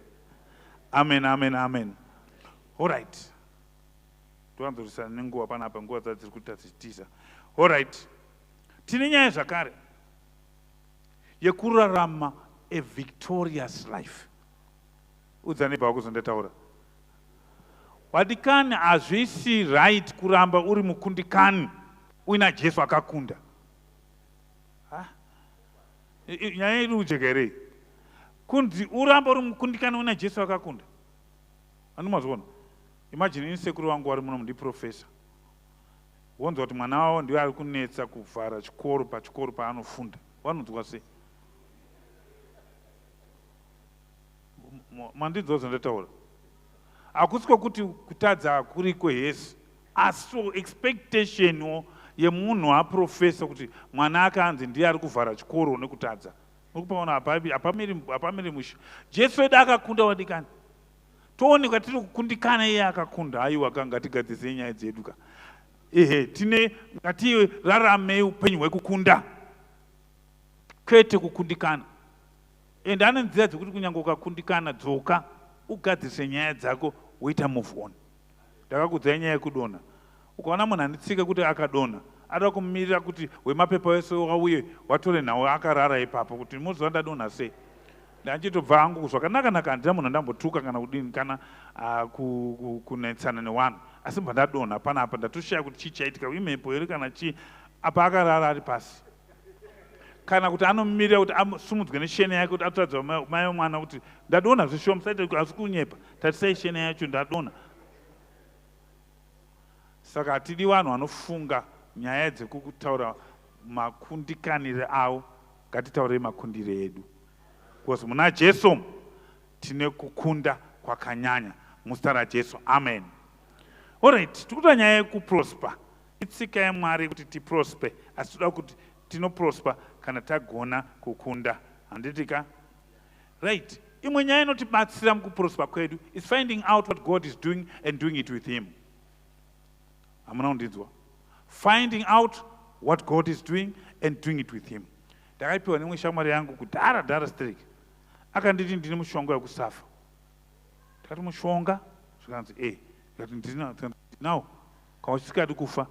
amen, amen, amen. Alright, towanzorisana nenguva panapa, nguva dzadziri kuita dzichitiza. Alright, tine nyaya zvakare yekurarama a victorious life. Udza neighbor wako zvandataura. Wadikani, hazvisi right kuramba uri mukundikani uina Jesu akakunda. Nyaya iri kujeka here? Kunzi uramba uri mukundikani una Jesu akakunda. Andimazviona. Imagine ini sekuru vangu vari muno ndiprofessor. Wonzwa kuti mwana wavo ndiye ari kunetsa kuvhara chikoro pachikoro paanofunda. Vanonzwa sei? Mandinzwa zvandataura? Hakusi kwokuti kutadza kuriko hesi, asi so expectationwo yemunhu aprofesa kuti mwana akanzi ndiye ari kuvhara chikoro nekutadza. Muri kupaona hapamiri mushe. Jesu wedu akakunda wadikani. Toonekwa tiri kukundikana iye akakunda. Aiwa ka ngatigadzisei nyaya dzedu ka. Ehe, tine ngatiraramei upenyu hwekukunda. Kwete kukundikana. Ende ane nzira dzekuti kunyange ukakundikana dzoka ugadzirise nyaya dzako woita move on. Ndakakudzai nyaya yekudonha. Ukaona munhu ane tsika kuti akadonha, ada kumirira kuti wemapepa wese wauye watore nhau akarara ipapo kuti muziva ndadonha sei. Ndachitobva hangu zvakanaka naka, handina munhu andambotuka kana kudini kana kunetsana newanhu, asi mbva ndadonha panapa ndatoshaya kuti chii chaitika, imhepo here kana chii. Apa akarara ari pasi. Kana kuti anomirira kuti asumudzwe neshene yake kuti atoratidza mai vemwana kuti ndadonha zveshuwa, musaite asi kunyepa, tarisai shene yacho ndadonha. Saka hatidi vanhu vanofunga nyaya dzekutaura makundikanire avo, ngatitaurei makundire edu. Because muna Jesu tine kukunda kwakanyanya muzita raJesu, amen. Alright, tikuta nyaya yekuprosper. Itsika yaMwari kuti tiprosper, asi toda kuti tinoprosper kana tagona kukunda. Handiti ka? Right. Imwe nyaya inotibatsira mukuprosper kwedu is finding out what God is doing and doing it with him. Hamuna kundinzwa? Finding out what God is doing and doing it with him. Ndakaipiwa nemwe shamwari yangu kudhara dhara strict. Akanditi ndine mushonga wekusafa. Ndakati mushonga? Zvikanzi eh. Ndikati ndinawo. Kana usikadi kufa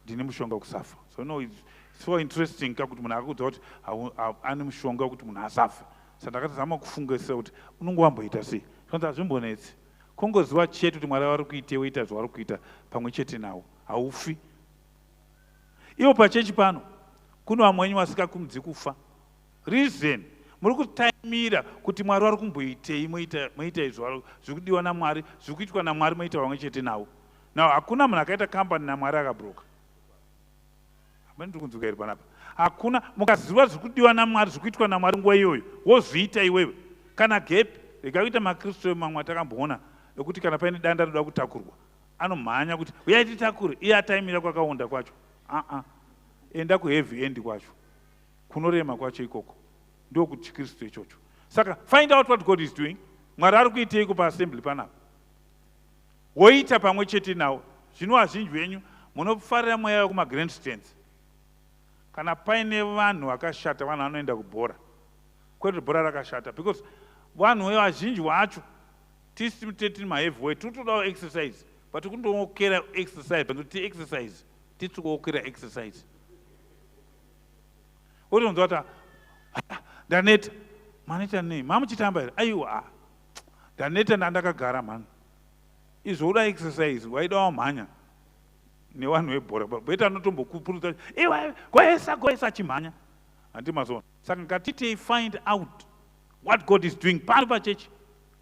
ndine mushonga wekusafa. So no, it's so interesting kakuti munhu akakuudza kuti ane mushonga wekuti munhu asafe. Saka ndakatozama kufungisira kuti unonge wamboita sei. Zvikanzi hazvimbonetsi. Kungoziva chete kuti Mwari vari kuitei woita zvavari kuita pamwe chete nawo. Haufi. Ivo pachechi pano kune vamwe wenyu vasikakumidzi kufa. Reason muri kutaimira kuti Mwari vari kumboitei moita izvo zviri kudiwa naMwari, zviri kuitwa naMwari moita pamwe chete nawo. Now hakuna munhu akaita company naMwari akabroka. Hamene ndiri kunzwika here panapa? Hakuna, mukaziva zviri kudiwa naMwari, zviri kuitwa naMwari nguva iyoyo, wozviita iwewe. Kana gap, rega kuita maKristu mamwe atakamboona ekuti kana paine danda rinoda kutakurwa, anomhanya kuti uyai titakure, iye ataimira kwakaonda kwacho. A-a, enda kuheavy end kwacho, kunorema kwacho ikoko. Ndokuti chiKristu ichocho. Saka find out what God is doing. Mwari ari kuiteiko paassembly panapa? Woita pamwe chete nawo. Zvino vazhinji venyu munofarira mweya wekumagrandstands. Kana paine vanhu vakashata, vanhu vanoenda kubhora. Kwete bhora rakashata, because vanhu vazhinji vacho tisi tiri maheavyweight, tiri kutodawo exercise, but kundookera exercise, but ti exercise, tiri kuokera exercise. Wotonzwa kuti ndaneta, maneta nei? Mamuchitamba here? Aiwa, ndaneta ndandakagara mhani. Izvo uda exercise, waida wamhanya nevanhu vebhora, beta anotombokupurudza iwe goesa goesa achimhanya. Handi mazoona. Saka ngatitei find out what God is doing pano pachechi.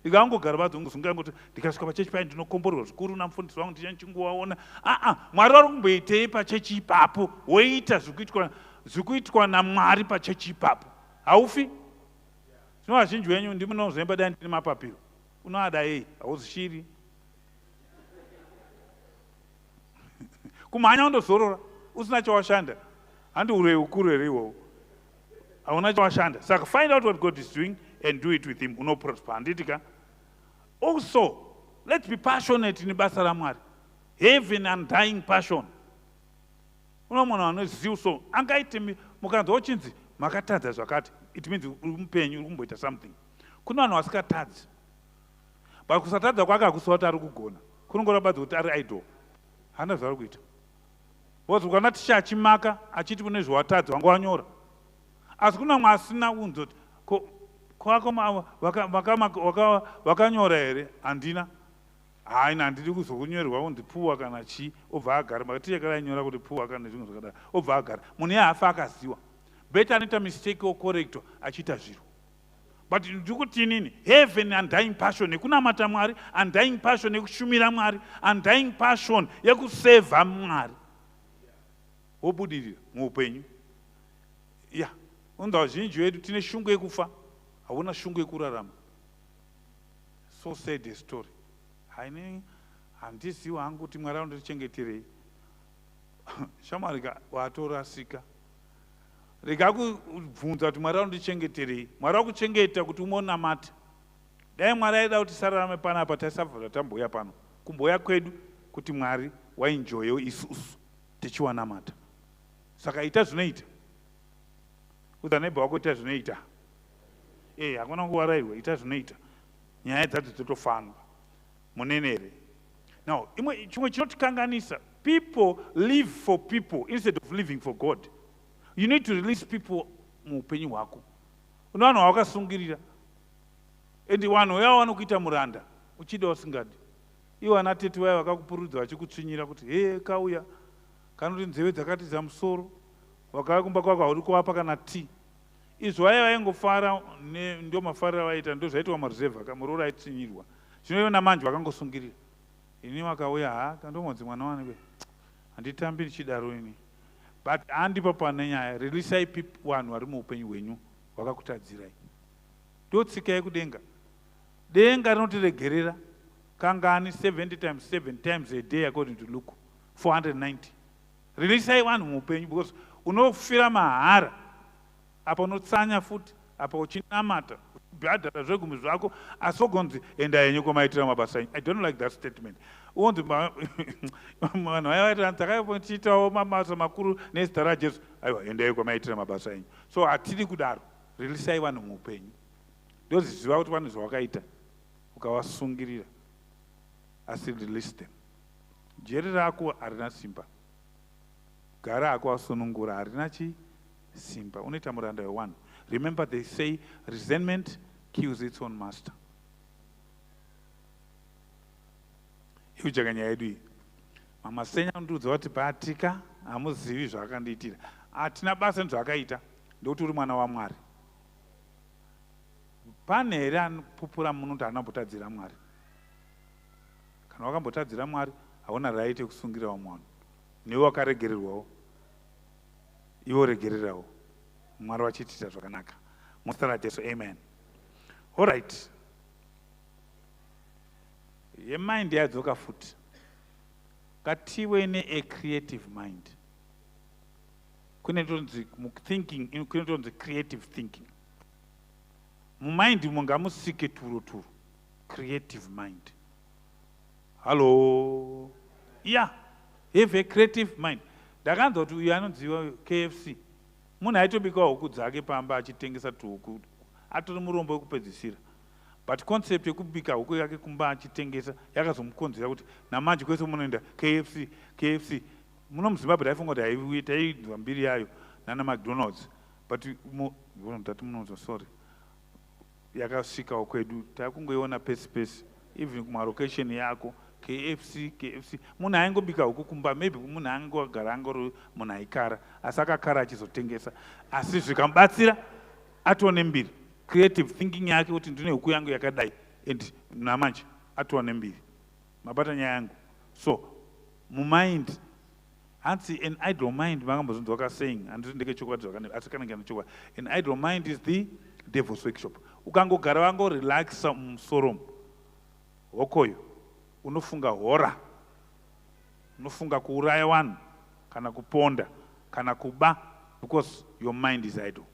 Ndikangogara vadzongozunga ngoti ndikasvika pachechi paye ndinokomborerwa zvikuru namufundisi wangu ndichangovaona. A-a, Mwari vari kumboitei pachechi ipapo? Woita zvikuitwa naMwari pachechi ipapo. Haufi. Zvino vazhinji venyu ndimunozoemba dai ndine mapapiro. Unoada yei? Hauzi shiri. Kumhanya undozorora usina chawashanda. Handi urei ukuru here iwowo? Hauna chawashanda. Saka find out what God is doing and do it with him. Unoprosper. Handiti ka? Also, let's be passionate nebasa raMwari. Have an undying passion. Uno munhu anoziva so angaite mukanzwa uchinzi makatadza zvakati, it means uri mupenyu, uri kumboita something. Kune vanhu vasikatadzi. But kusatadza kwake hakusi kuti ari kugona. Kunongoreva kuti ari idle. Haana zvaari kuita. Because ukaona ticha achimaka achiti kune zvawatadza wanga wanyora. Asi kuna mwe asina unzoti kwako wakanyora here? Handina. Haina, handidi kuzokunyorerwa kunzi puwa kana chii, obva agara. Makaticha kare ainyora kuti puwa kana nezvimwe zvakadaro, obva agara. Munhu iye haafa akaziwa. Beta anoita mistake ocorrectwa achiita zviro. But ndiri kuti inini, have an undying passion yekunamata Mwari, undying passion yekushumira Mwari, undying passion yekusevha Mwari, wobudirira muupenyu. Ya, unza vazhinji vedu tine shungu yekufa, hauna shungu yekurarama. So sad a story. Haini, handizivi hangu kuti Mwari anondichengeterei. Shamwari, watorasika. Rega kubvunza kuti Mwari anondichengeterei. Mwari akuchengeta kuti umonamata. Dai Mwari aida kuti tisararame panapa, taisabva tambouya pano. Kumbouya kwedu kuti Mwari waenjoyewo isusu tichiwanamata. Saka ita zvinoita. Udza neighbor wako, "Ita zvinoita." E, hakuna kuwarairwa. Ita zvinoita, nyaya dzadzo dzotofamba munenere. Now, imwe chimwe chinotikanganisa, people live for people instead of living for God. You need to release people muupenyu hwako. Une vanhu vawakasungirira, and vanhu vaya vanokuita muranda, uchida usingadi. Ivo ana tete vaya vakakupurudza vachikutsvinyira kuti, "He, kauya kanoti nzeve dzakatiza musoro." Vakauya kumba kwako, hauri kuvapa kana tii. Izvo vaya vaingofara, ndo mafariro avaita. Ndo zvaitwa maruzevha, kamurora aitsvinyirwa. Zvino ivo namanje vakangosungirira. Ini vakauya, ha, kandomonzi mwana wanekwe, handitambi ndichidaro ini. But handipo pane nyaya. Releasai vanhu vari muupenyu hwenyu vakakutadzirai. Ndo tsika yekudenga. Denga rinotiregerera kangani? 70 times 7 times a day, according to Luke, 490. Releasai vanhu muupenyu, because unofira mahara. Apa unotsanya futi, apa uchinamata, uchibhadhara zvegumi zvako, asi ogonzi, "Enda henyu kwamaitira mabasa enyu." I don't like that statement. Unzi vanhu vaya vaiti takatiitawo mabasa makuru nezita raJesu. Aiwa, endai kwamaitira mabasa enyu. So hatidi kudaro. Releasai vanhu muupenyu. Ndoziziva kuti vanhu zvawakaita ukavasungirira, asi release them. Jeri rako harina simba. Gara hako wasunungura, harina chi simba. Unoita muranda weone. Remember, they say resentment kills its own master. Ikucheka nyaya yedu iyi. Mama Senya undiudza kuti patika hamuzivi zvaakandiitira. Hatina basa nezvaakaita, ndokuti uri mwana waMwari. Pane here anopupura muno kuti haana Mwari? Kana wakambotadzira Mwari, hauna right yekusungira vamwe vanhu. Newe wakaregererwawo, iwe regererawo. Mwari vachitiita zvakanaka muzita raJesu, amen. Allright, yemind yadzoka futi. Ngative neacreative mind. Kune tonzi thinking, kune tonzi creative thinking. Mumind umo ngamusike turo turo, creative mind. Hallo, yeah, have a creative mind. Ndakanzwa kuti uyu anonziva KFC, munhu aitobikawo huku dzake pamba achitengesa tuhuku, atori murombo wekupedzisira. But concept yekubika huku yake kumba achitengesa yakazomukonzera kuti namanje kwese munoenda, KFC, KFC. Muno muZimbabwe taifunga kuti haiuyi, tainzwa mbiri yayo nana McDonald's, but tati munonzwa, sorry, yakasvikawo kwedu, takungoiona pesi pesi, even kumarokesheni yako, KFC, KFC. Munhu aingobika huku kumba, maybe munhu angogara angori munhu aikara, asi akakara achizotengesa, asi zvikamubatsira atone mbiri. Creative thinking yake kuti ndine huku yangu yakadai, and namanje atova nembiri. Mabata nyaya yangu? So mumind, hanzi an idle mind, makambozvinzwa kasaying, handiti? Ndeke chokwadi zvakanaka, asi kanenge nechokwadi. An idle mind is the devil's workshop. Ukangogara wangorelaxa mumusoro, hokoyo unofunga hora, unofunga kuuraya vanhu, kana kuponda, kana kuba, because your mind is idle.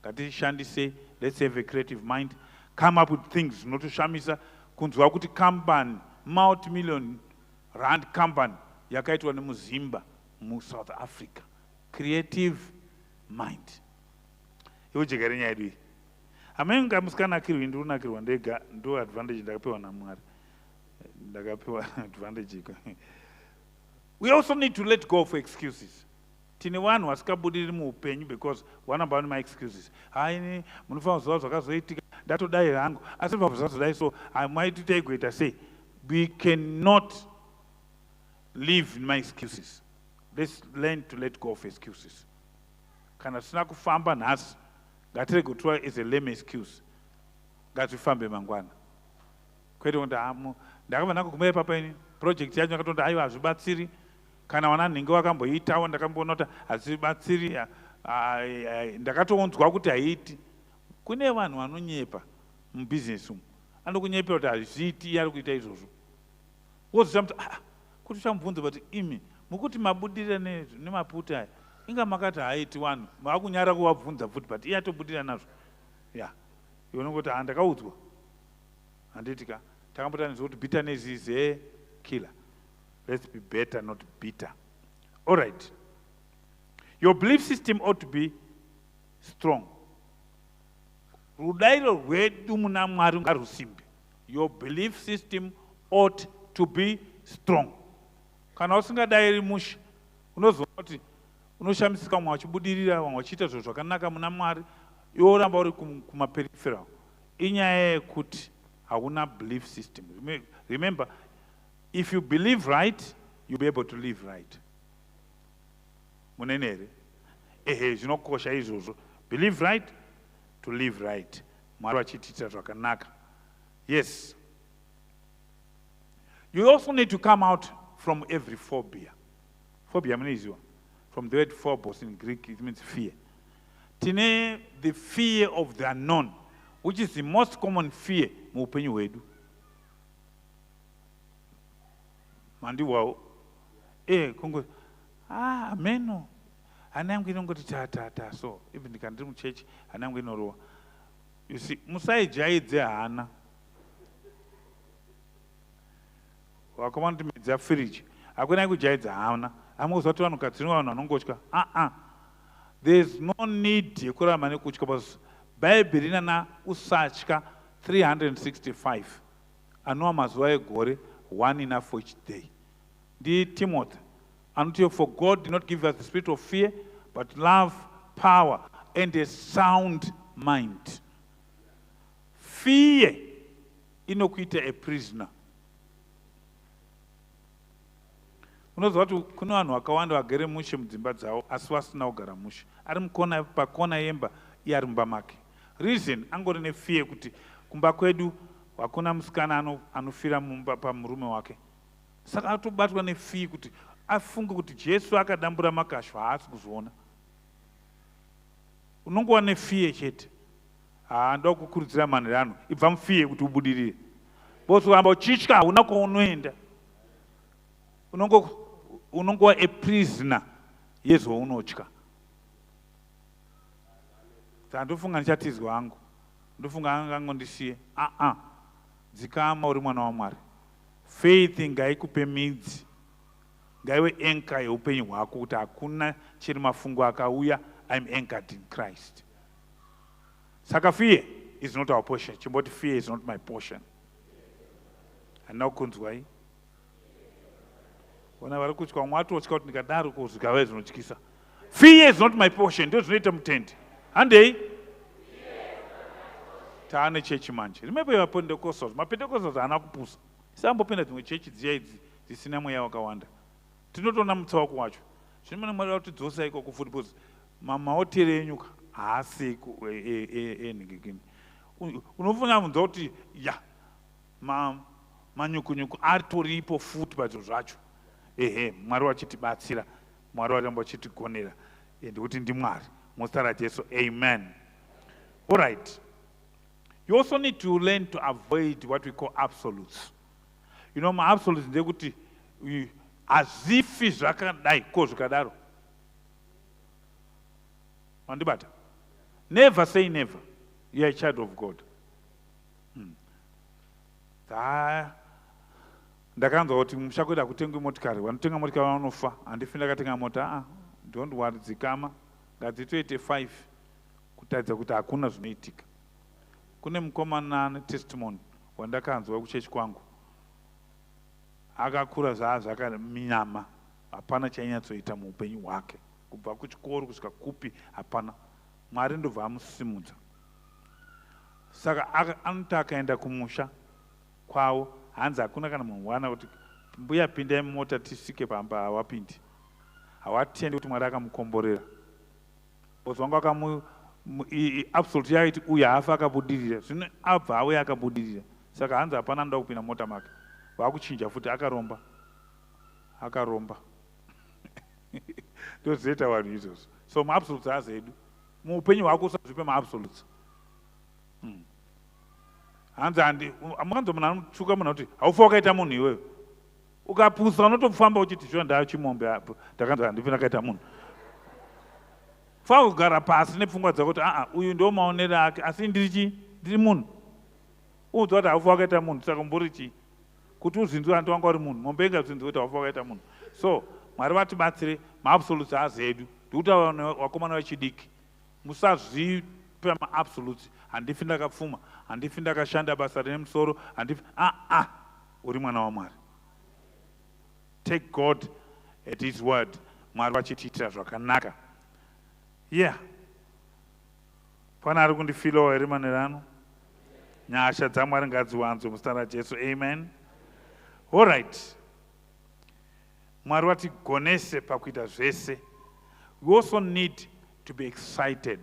Ngatishandise, let's have a creative mind. Come up with things zvinotoshamisa kunzwa kuti company, multimillion rand company, yakaitwa nemuzimba muSouth Africa. Creative mind. Iwe, nyaya yedu iyi, hamainga musikanakirwi, ndiri kunakirwa ndega. Ndo advantage ndakapiwa naMwari, ndakapiwa advantage iko. We also need to let go of excuses. Tine vanhu vasikabudiriri muupenyu because vanamba vane maexcuses. Haini, munofanira kuziva zvakazoitika, ndatodai hangu, asi bva zvazodai, so maiti taigoita sei? We cannot live in my excuses. Let's learn to let go of excuses. Kana tisina kufamba nhasi, ngatirege kutora as a lame excuse. Ngazvifambe mangwana, kwete kuti ndakabva ndangoguma ipapa. Ini project yacho ndakatonda, aiwa, hazvibatsiri. Kana wana nhingi wakamboitawo, ndakamboona kuti hazvibatsiri. Ndakatoonzwa kuti haiiti. Kune vanhu vanonyepa mubhizinesi umu, anokunyepera kuti hazviiti, iye ari kuita izvozvo. Wozoshamuti, ah, kuti uchamubvunza, but imi mukuti mabudirira nemaputi aya, inga makati haaiti. Vanhu maakunyara kuvabvunza futi, but iye atobudirira nazvo. Ya, iwe unongoti, ha, ndakaudzwa. Handiti ka takambotanidzwa kuti bitterness is a killer? Let's be better, not bitter. All right, your belief system ought to be strong. Rudairo rwedu muna Mwari ngarusimbe. Your belief system ought to be strong. Kana usingadairi mushe, unozoona kuti unoshamisika, vamwe vachibudirira, vamwe vachiita zvinhu zvakanaka muna Mwari, iwe uramba uri kumaperipheral. Inyaya yekuti hauna belief system. Remember, if you believe right, you'll be able to live right. Munene here? Ehe, zvinokosha izvozvo. Believe right to live right. Mwari vachitiitira zvakanaka. Yes, you also need to come out from every phobia. Phobia munoiziva? From the word phobos in Greek, it means fear. Tine the fear of the unknown, which is the most common fear muupenyu hwedu. Mandiwawo kungo, ah, ameno, hana yangu inongoti ta ta ta. So even ndikana ndiri muchechi, hana yangu inorova. You see, musaijaidze hana. Vakomana, kuti midzi yafiriji, hakunai kujaidza hana. Amukuziva kuti vanhukadzi, vanhu vanongotya. Aa, there is no need yekuramba nekutya, because Bhaibheri rinana usatya 365, anova mazuva egore, one enough for each day. NdiTimothy anoti, "For God did not give us the spirit of fear, but love, power and a sound mind." Fear inokuita a prisoner. Unoziva kuti kune vanhu vakawanda vagere mushe mudzimba dzavo, asi vasina kugara mushe. Ari mukona, pakona yemba, iye ari mumba make. Reason, angori nefear kuti kumba kwedu hakuna musikana anofira mumba pamurume wake. Saka atobatwa nefear kuti afunge kuti Jesu akadambura makashu, haasi kuzoona. Unongova nefear chete. Haa, ndoda kukurudzira manherano, ibva mufear kuti ubudirire, because kuramba uchitya hauna kwaunoenda. Unongova a prisoner yezvaunotya. Saka ndofunga ndichatizwa hangu, ndofunga angangondisiye. Aa, dzikama, uri mwana waMwari. Faith ngaikupe midzi, ngaive anchor yeupenyu hwako, kuti hakuna chiri mafungu akauya, I'm anchored in Christ. Saka fear is not our portion. Chimboti, "Fear is not my portion." Handina kukunzwai. Ona vari kutya, vamwe vatotya kuti ndikadaro ko zvikava zvinotyisa. Fear is not my portion. Ndo zvinoita mutendi. Handei taane chechi manje. Remember maPentecostals. MaPentecostals haana kupusa. Isambopinda dzimwe chechi dziya idzi dzisina mweya wakawanda. Tinotoona mutsauko wacho. Zvino mune mwari kuti dzosa ikoko futi, because maoteri enyu ka haasi enhingikini. Unofunga munzwa kuti ya manyukunyuku atoripo futi pazvo zvacho. Ehe, Mwari vachitibatsira, Mwari varamba vachitigonera, ndikuti ndiMwari. Muzita raJesu, amen. All right, you also need to learn to avoid what we call absolutes. You know maabsolutes? Ndekuti hazvifi zvakadai, ko zvikadaro. Mandibata? Never say never. You are a child of God. Ndakanzwa kuti musha kwedu hakutengwi motikari, vanotenga motikari vanofa. Handifi ndakatenga mota. Aa, don't worry, dzikama, ngadzitoite 5 kutaridza kuti hakuna zvinoitika. Kune mukomana netestimony wandakanzwa kuchechi kwangu. Akakura zvaa zvakaminyama, hapana chainyatsoita muupenyu hwake, kubva kuchikoro kusvika kupi, hapana. Mwari ndobva amusimudza. Saka anoti akaenda kumusha kwavo, hanzi hakuna kana munhu wana kuti, "Mbuya, pindai mumota tisvike pamba." Hawapindi, hawatendi kuti Mwari akamukomborera, because vanga Absolute yaiti uyu haafa akabudirira. Zvino abva auya akabudirira, saka hanzi hapana anoda kupinda mota make. Vakuchinja futi, akaromba, akaromba. Ndozvinoita vanhu izvozvo. So maabsolutes haazi edu. Muupenyu hwako usazvipe maabsolutes. Hanzi handi mukanzwa munhu anotuka munhu akuti haufa wakaita munhu iwewe, ukapusa unotofamba uchiti shuwa ndachimombe apo, ndakanzi handifi ndakaita munhu. Fa kugara pasi nepfungwa dzako kuti aa, uyu ndo maonero ake, asi ndiri chii? Ndiri munhu. Udzwa kuti haufa wakaita munhu, saka mbori chii kuti uzvinzwe? Hanti wanga uri munhu? Mombe ingazvinzwe kuti haufa wakaita munhu? So Mwari vatibatsire. Maabsolutes haazi edu. Ndikuti vakomana vechidiki, musazvipe maabsolutes. Handifi ndakapfuma, handifi ndakashanda basa rine musoro, handifi. Aa, uri mwana waMwari. Take God at his word. Mwari vachitiitira zvakanaka. Yeah, pana ari kundifilawo here manherano? Nyasha dzaMwari ngadziwanzwe muzita raJesu. Amen. Allright, Mwari vatigonese pakuita zvese. We also need to be excited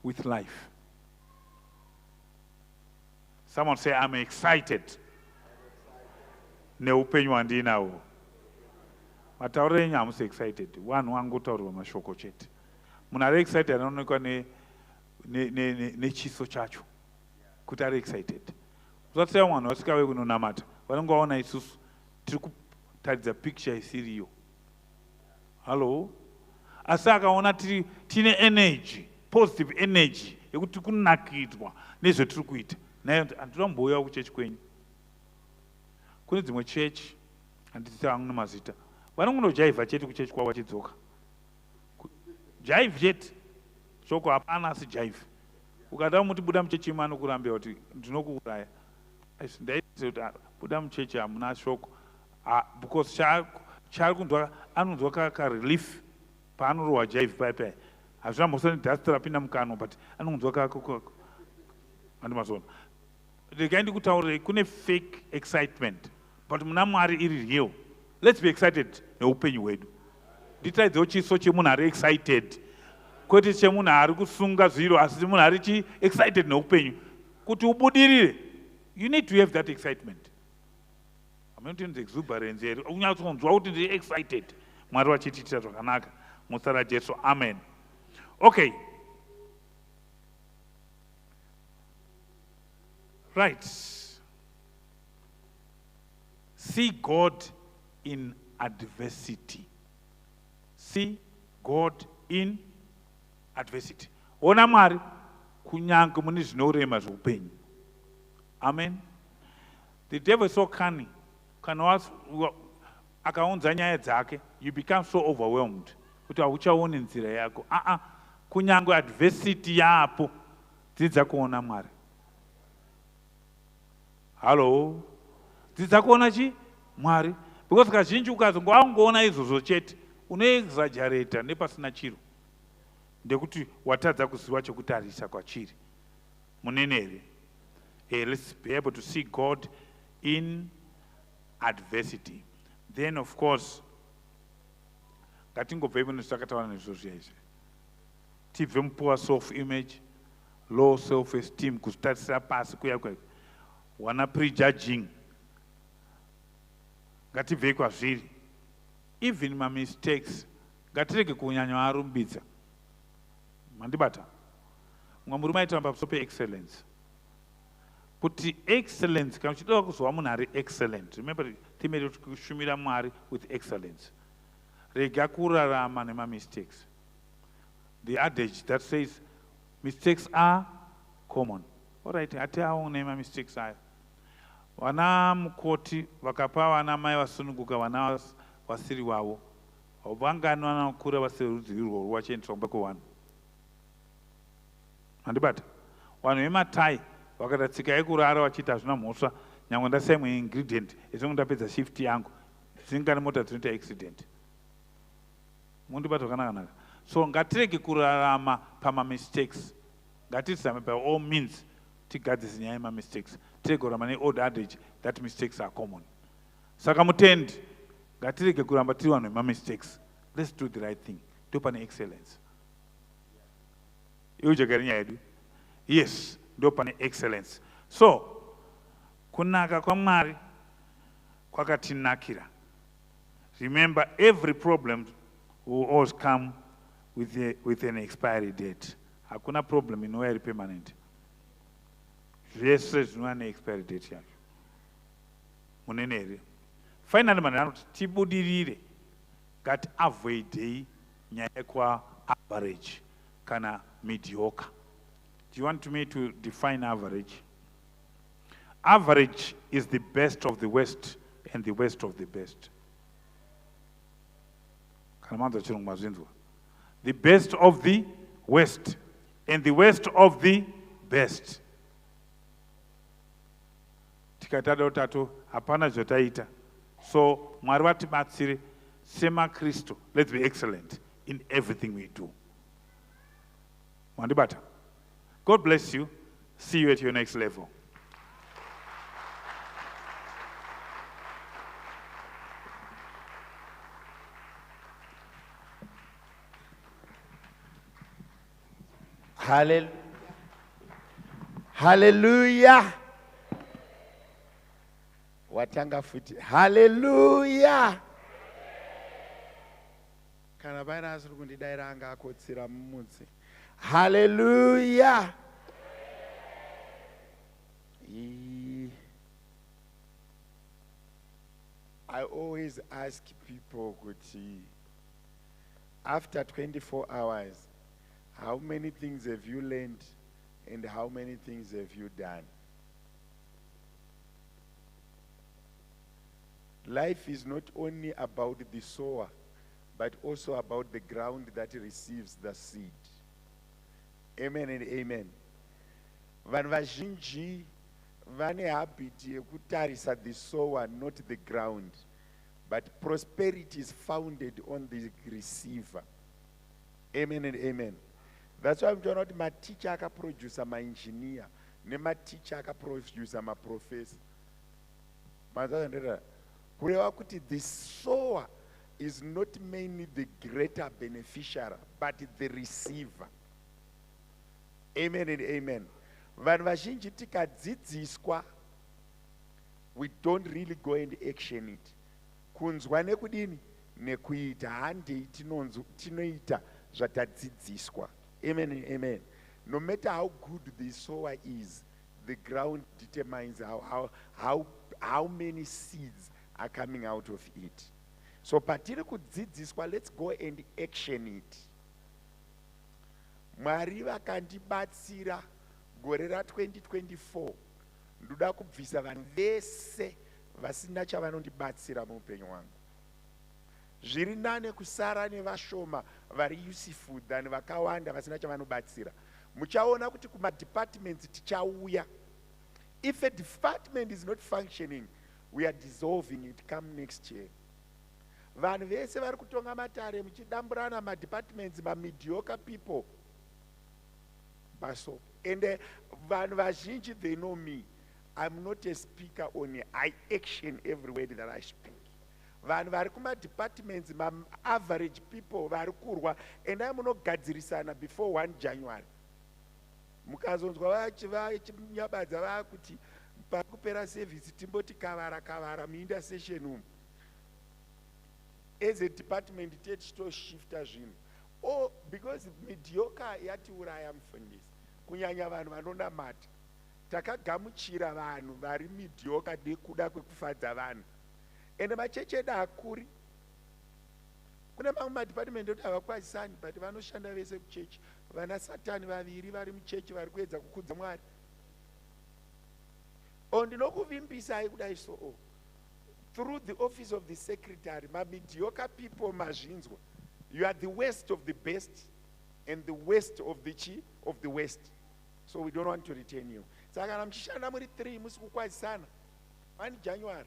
with life. Someone say, "I'm excited neupenyu hwandinahwo." Matauriro enyu, hamusi excited. Vanhu vangotaurirwa mashoko chete. Munhu ari excited anoonekwa nechiso chacho kuti ari excited. Usati vamwe vanhu vasikave kunonamata, vanenge vaona isusu tiri kutaridza picture isiriyo. Hallo? Asi akaona tiri tine energy, positive energy yekuti kunakidzwa nezvetiri kuita naye, handinoda kumbouyawo kuchechi kwenyu. Kune dzimwe chechi, handiti hangu nemazita, vanongonojaivha chete kuchechi kwavo, vachidzoka jaivhi chete. Shoko hapana, asi jaivhi. Ukada muti buda muchechi imwe, anokurambira kuti ndinokuuraya. Ndaiti kuti, "Ah, buda muchechi, hamuna shoko." Ah, because chaari kunzwa, anonzwa karelief paanorohwa jaivhi pai pai. Hazvina mhosva nedust rapinda mukanwa, but anonzwa. Handimazona. Regai ndikutaurirei, kune fake excitement, but muna Mwari iri real. Let's be excited neupenyu hwedu. Nditaidzewo chiso chemunhu ari excited, kwete chemunhu ari kusunga zviro, asi munhu ari chi excited neupenyu. Kuti ubudirire, you need to have that excitement. Hamenotinzi exuberance here, unyatsonzwa kuti ndiri excited. Mwari vachitiitira zvakanaka muzita raJesu. Amen. Okay, right. See God in adversity. See God in adversity. Ona Mwari kunyange mune zvinorema zveupenyu. Amen. The devil is so cunning. Kana akaunza nyaya dzake, you become so overwhelmed kuti hauchaoni nzira yako. Aa, kunyange adversity yapo, dzidza kuona Mwari. Hallo? Dzidza kuona chi Mwari, because kazhinji ukazongo wangoona izvozvo chete, unoexaggerata nepasina chiro, ndekuti watadza kuziva chekutarisa kwachiri. Munene here? Hey, let's be able to see God in adversity. Then of course ngatingobvei mune zvatakataura nezvo zviya izvi, tibve mupoor self image, low self esteem, kuzvitarisira pasi kuya kuya, wana prejudging. Ngatibvei kwazviri. Even mamistakes ngatirege kunyanya arumbidza. Mandibata? Mumwe murume aitaura pamusoro peexcellence, kuti excellence, kana uchida kuzova munhu ari excellent, remember theme yedu kuti kushumira Mwari with excellence, rega kurarama nemamistakes. The adage that says mistakes are common, alright, hatiaone mamistakes aya. Vana mukoti vakapa vana mai vasununguka vana vasiri vavo, vangani vanokura vasiri rudzi irworwo vachiendeswa kumba kwevanhu? Handibata? Vanhu vematai vakaita tsika yekurara vachiita hazvina mhosva, nyange ndasiya imwe ingredient, ezinge ndapedza shift yangu, dzingani mota dzinoita accident? Mundibata zvakanaka? So ngatirege kurarama pamamistakes. Ngatizame by all means tigadzise nyaya yemamistakes. Tirege kurarama neold adage that mistakes are common. Saka mutendi, ngatirege kuramba tiri vanhu vemamistakes. Let's do the right thing. Ndo pane excellence. Iujekere nyaya yedu. Yes, ndo pane excellence. So kunaka kwaMwari kwakatinakira. Remember, every problem will always come with an expiry date. Hakuna problem inouya iri permanent. Zvese zvinouya neexpiry date yacho. Munene here? Finally, manhu anoti tibudirire, ngatiavoidei nyaya yekuva average kana mediocre. Do you want me to define average? Average is the best of the worst and the worst of the best. Kana manzwa chirungu mazvinzwa. The best of the worst and the worst of the best. Tikatada tatu hapana zvataita. So Mwari vatibatsire semaKristu. Let's be excellent in everything we do. Mwandibata. God bless you. See you at your next level. Hallelujah. Hallelujah. Watanga futi. Hallelujah. Kana paine asiri kundidaira anga akotsira mumutsi. Hallelujah. I always ask people kuti after 24 hours, how many things have you learned and how many things have you done? Life is not only about the sower, but also about the ground that receives the seed. Amen and amen. Vanhu vazhinji vane habit yekutarisa the sower, not the ground. But prosperity is founded on the receiver. Amen and amen. That's why muchiona kuti maticha akaprodusa maengineer nematicha akaprodusa maprofessor. Mazazandera kureva kuti the sower is not mainly the greater beneficiary, but the receiver. Amen and amen. Vanhu vazhinji tikadzidziswa, we don't really go and action it. Kunzwa nekudini nekuita, handei tinoita zvatadzidziswa. Amen and amen. No matter how good the sower is, the ground determines how many seeds are coming out of it. So patiri kudzidziswa, let's go and action it. Mwari vakandibatsira gore ra2024, ndoda kubvisa vanhu vese vasina chavanondibatsira muupenyu hwangu. Zviri nane kusara nevashoma vari useful than vakawanda vasina chavanobatsira. Muchaona kuti kumadepartments tichauya. If a department is not functioning, we are dissolving it come next year. Vanhu vese vari kutonga matare muchidamburana madepartments, mamediocre people baso. And vanhu vazhinji, they know me, I'm not a speaker only, I action every word that I speak. Vanhu vari kumadepartments, maaverage people vari kurwa, endai munogadzirisana before 1 January. Mukazonzwa vachinyabadza vakuti pakupera service timboti kavara kavara muintercession umu, as a department tichitoshifta zvinhu. Oh, because mediocre yatiuraya mufundisi, kunyanya vanhu vanonamata. Takagamuchira vanhu vari mediocre nekuda kwekufadza vanhu. Ende machechi edu akuri, kune mamwe madepartment ekuti havakwazisani, but vanoshanda vese kuchechi. Vana Satani vaviri vari muchechi vari kuedza kukudza Mwari. O, ndinokuvimbisai kudai, so o through the office of the secretary, mamediocre people mazvinzwa. You are the worst of the best and the worst of the chi of the worst, so we don't want to retain you. Saka kana muchishanda muri 3 musi kukwazisana, 1 January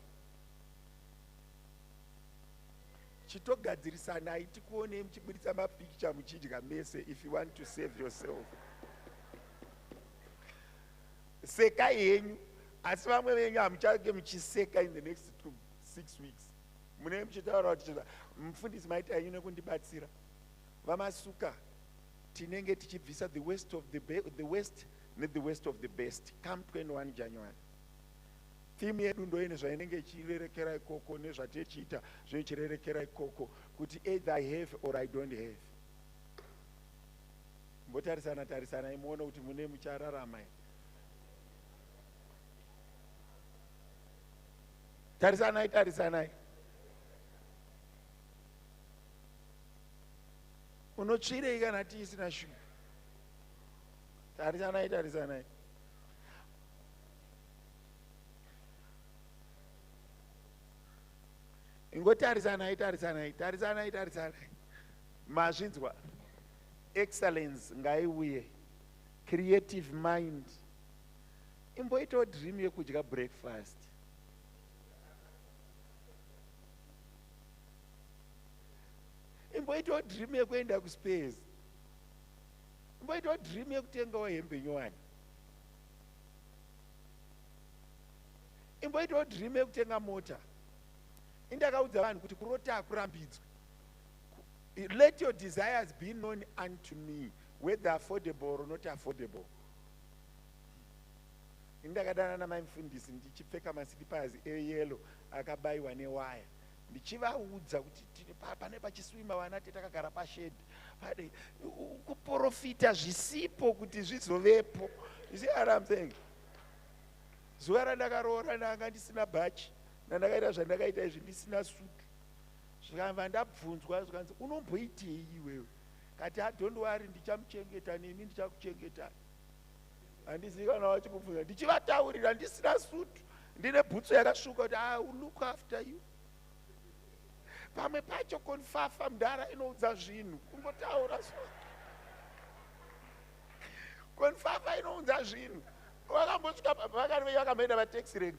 chitogadzirisanai, tikuonei muchibudisa mapikicha muchidya mese. If you want to save yourself, sekai henyu, asi vamwe venyu hamuchange muchiseka in the next 2 6 weeks. Munenge muchitaura kuti mufundisi maita henyu nekundibatsira, vamasuka. Tinenge tichibvisa the worst of the, the worst nethe worst of the best come 21 January. Theme yedu ndoine zvainenge ichirerekera ikoko nezvatichiita zvoichirerekera ikoko kuti either I have or I don't have. Mbotarisana tarisanai muone kuti mune muchararama here. Tarisanai tarisanai. Unotsvirei kana tiisina shuga? Tarisanai tarisanai. Ingotarisanai tarisanai tarisanai tarisanai. Mazvinzwa. Excellence ngaiuye. Creative mind. Imboitawo dream yekudya breakfast. Imboitawo dream yekuenda kuspace. Imboitawo dream yekutengawo hembe nyowani. Imboitawo dream yekutenga mota. Indakaudza vanhu kuti kurota hakurambidzwi. Let your desires be known unto me, whether affordable or not affordable. Indakadana namai mufundisi ndichipfeka maslippers eyellow akabayiwa newaya. Ndichivaudza kuti pane pachiswima vana takagara pashedhi. Pane kuprofita zvisipo kuti zvizovepo. You see what I'm saying? Zuva randakaroora ndanga ndisina bhachi, ndandakaita zvandakaita izvi ndisina sutu. Zvikabva ndabvunzwa zvikanzi unomboitei iwewe? Kati ah, don't worry ndichamuchengeta neni ndichakuchengeta. Handizivi kana vachikubvunza ndichivataurira ndisina sutu ndine bhutsu yakasvuka kuti I will look after you. Pamwe pacho konfafa mudhara inoudza zvinhu kungotaura so. Konfafa inounza zvinhu. Vakambosvika vakamboenda pataxi rank.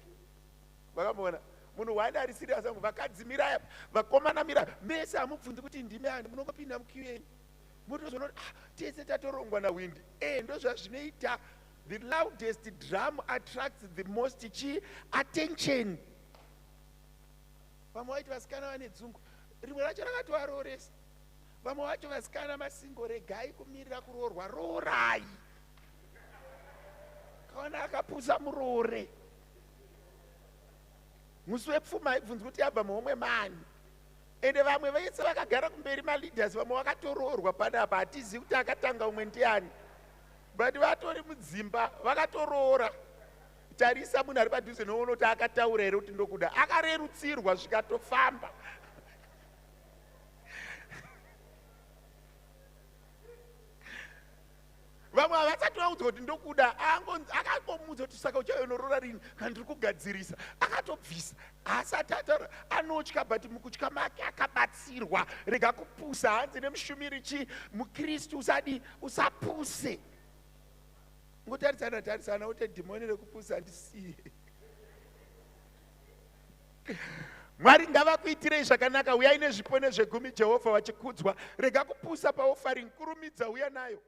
Vakamboona munhu waida ari serious angu vakadzi mirai apa vakomana mirai mese hamubvunzi kuti ndimi ani munongopinda muqueue yenyu motozoona kuti ah, tese tatorongwa nawindi eh ndozvazvinoita the loudest drum attracts the most chi attention. Vamwe vaiti vasikana vane dzungu rimwe racho rakatovarooresa. Vamwe vacho vasikana masingo regai kumirira kuroorwa roorai. Kaona akapusa muroore. Musi wepfuma haibvunzi kuti yabva muhomwe mani. Ende vamwe vese vakagara kumberi maleaders vamwe vakatoroorwa panapa hatizivi kuti akatanga umwe ndiani. But vatori mudzimba vakatoroora. Tarisa munhu ari padhuze newe unoti akataura here kuti ndokuda. Akarerutsirwa zvikatofamba. Vamwe havasati vaudzwa kuti ndokuda, akangomuudza kuti saka uchauya unoroora rini kana ndiri kugadzirisa. Akatobvisa haasati ataura, anotya but mukutya make akabatsirwa. Rega kupusa, hanzi nemushumiri chi muKristu usadi usapuse. Ngotarisana tarisana ute dhimoni rekupusa ndisiye. Mwari ngavakuitirei zvakanaka, uyai nezvipo nezvegumi, Jehovha vachikudzwa. Rega kupusa paoffering, kurumidza uya nayo.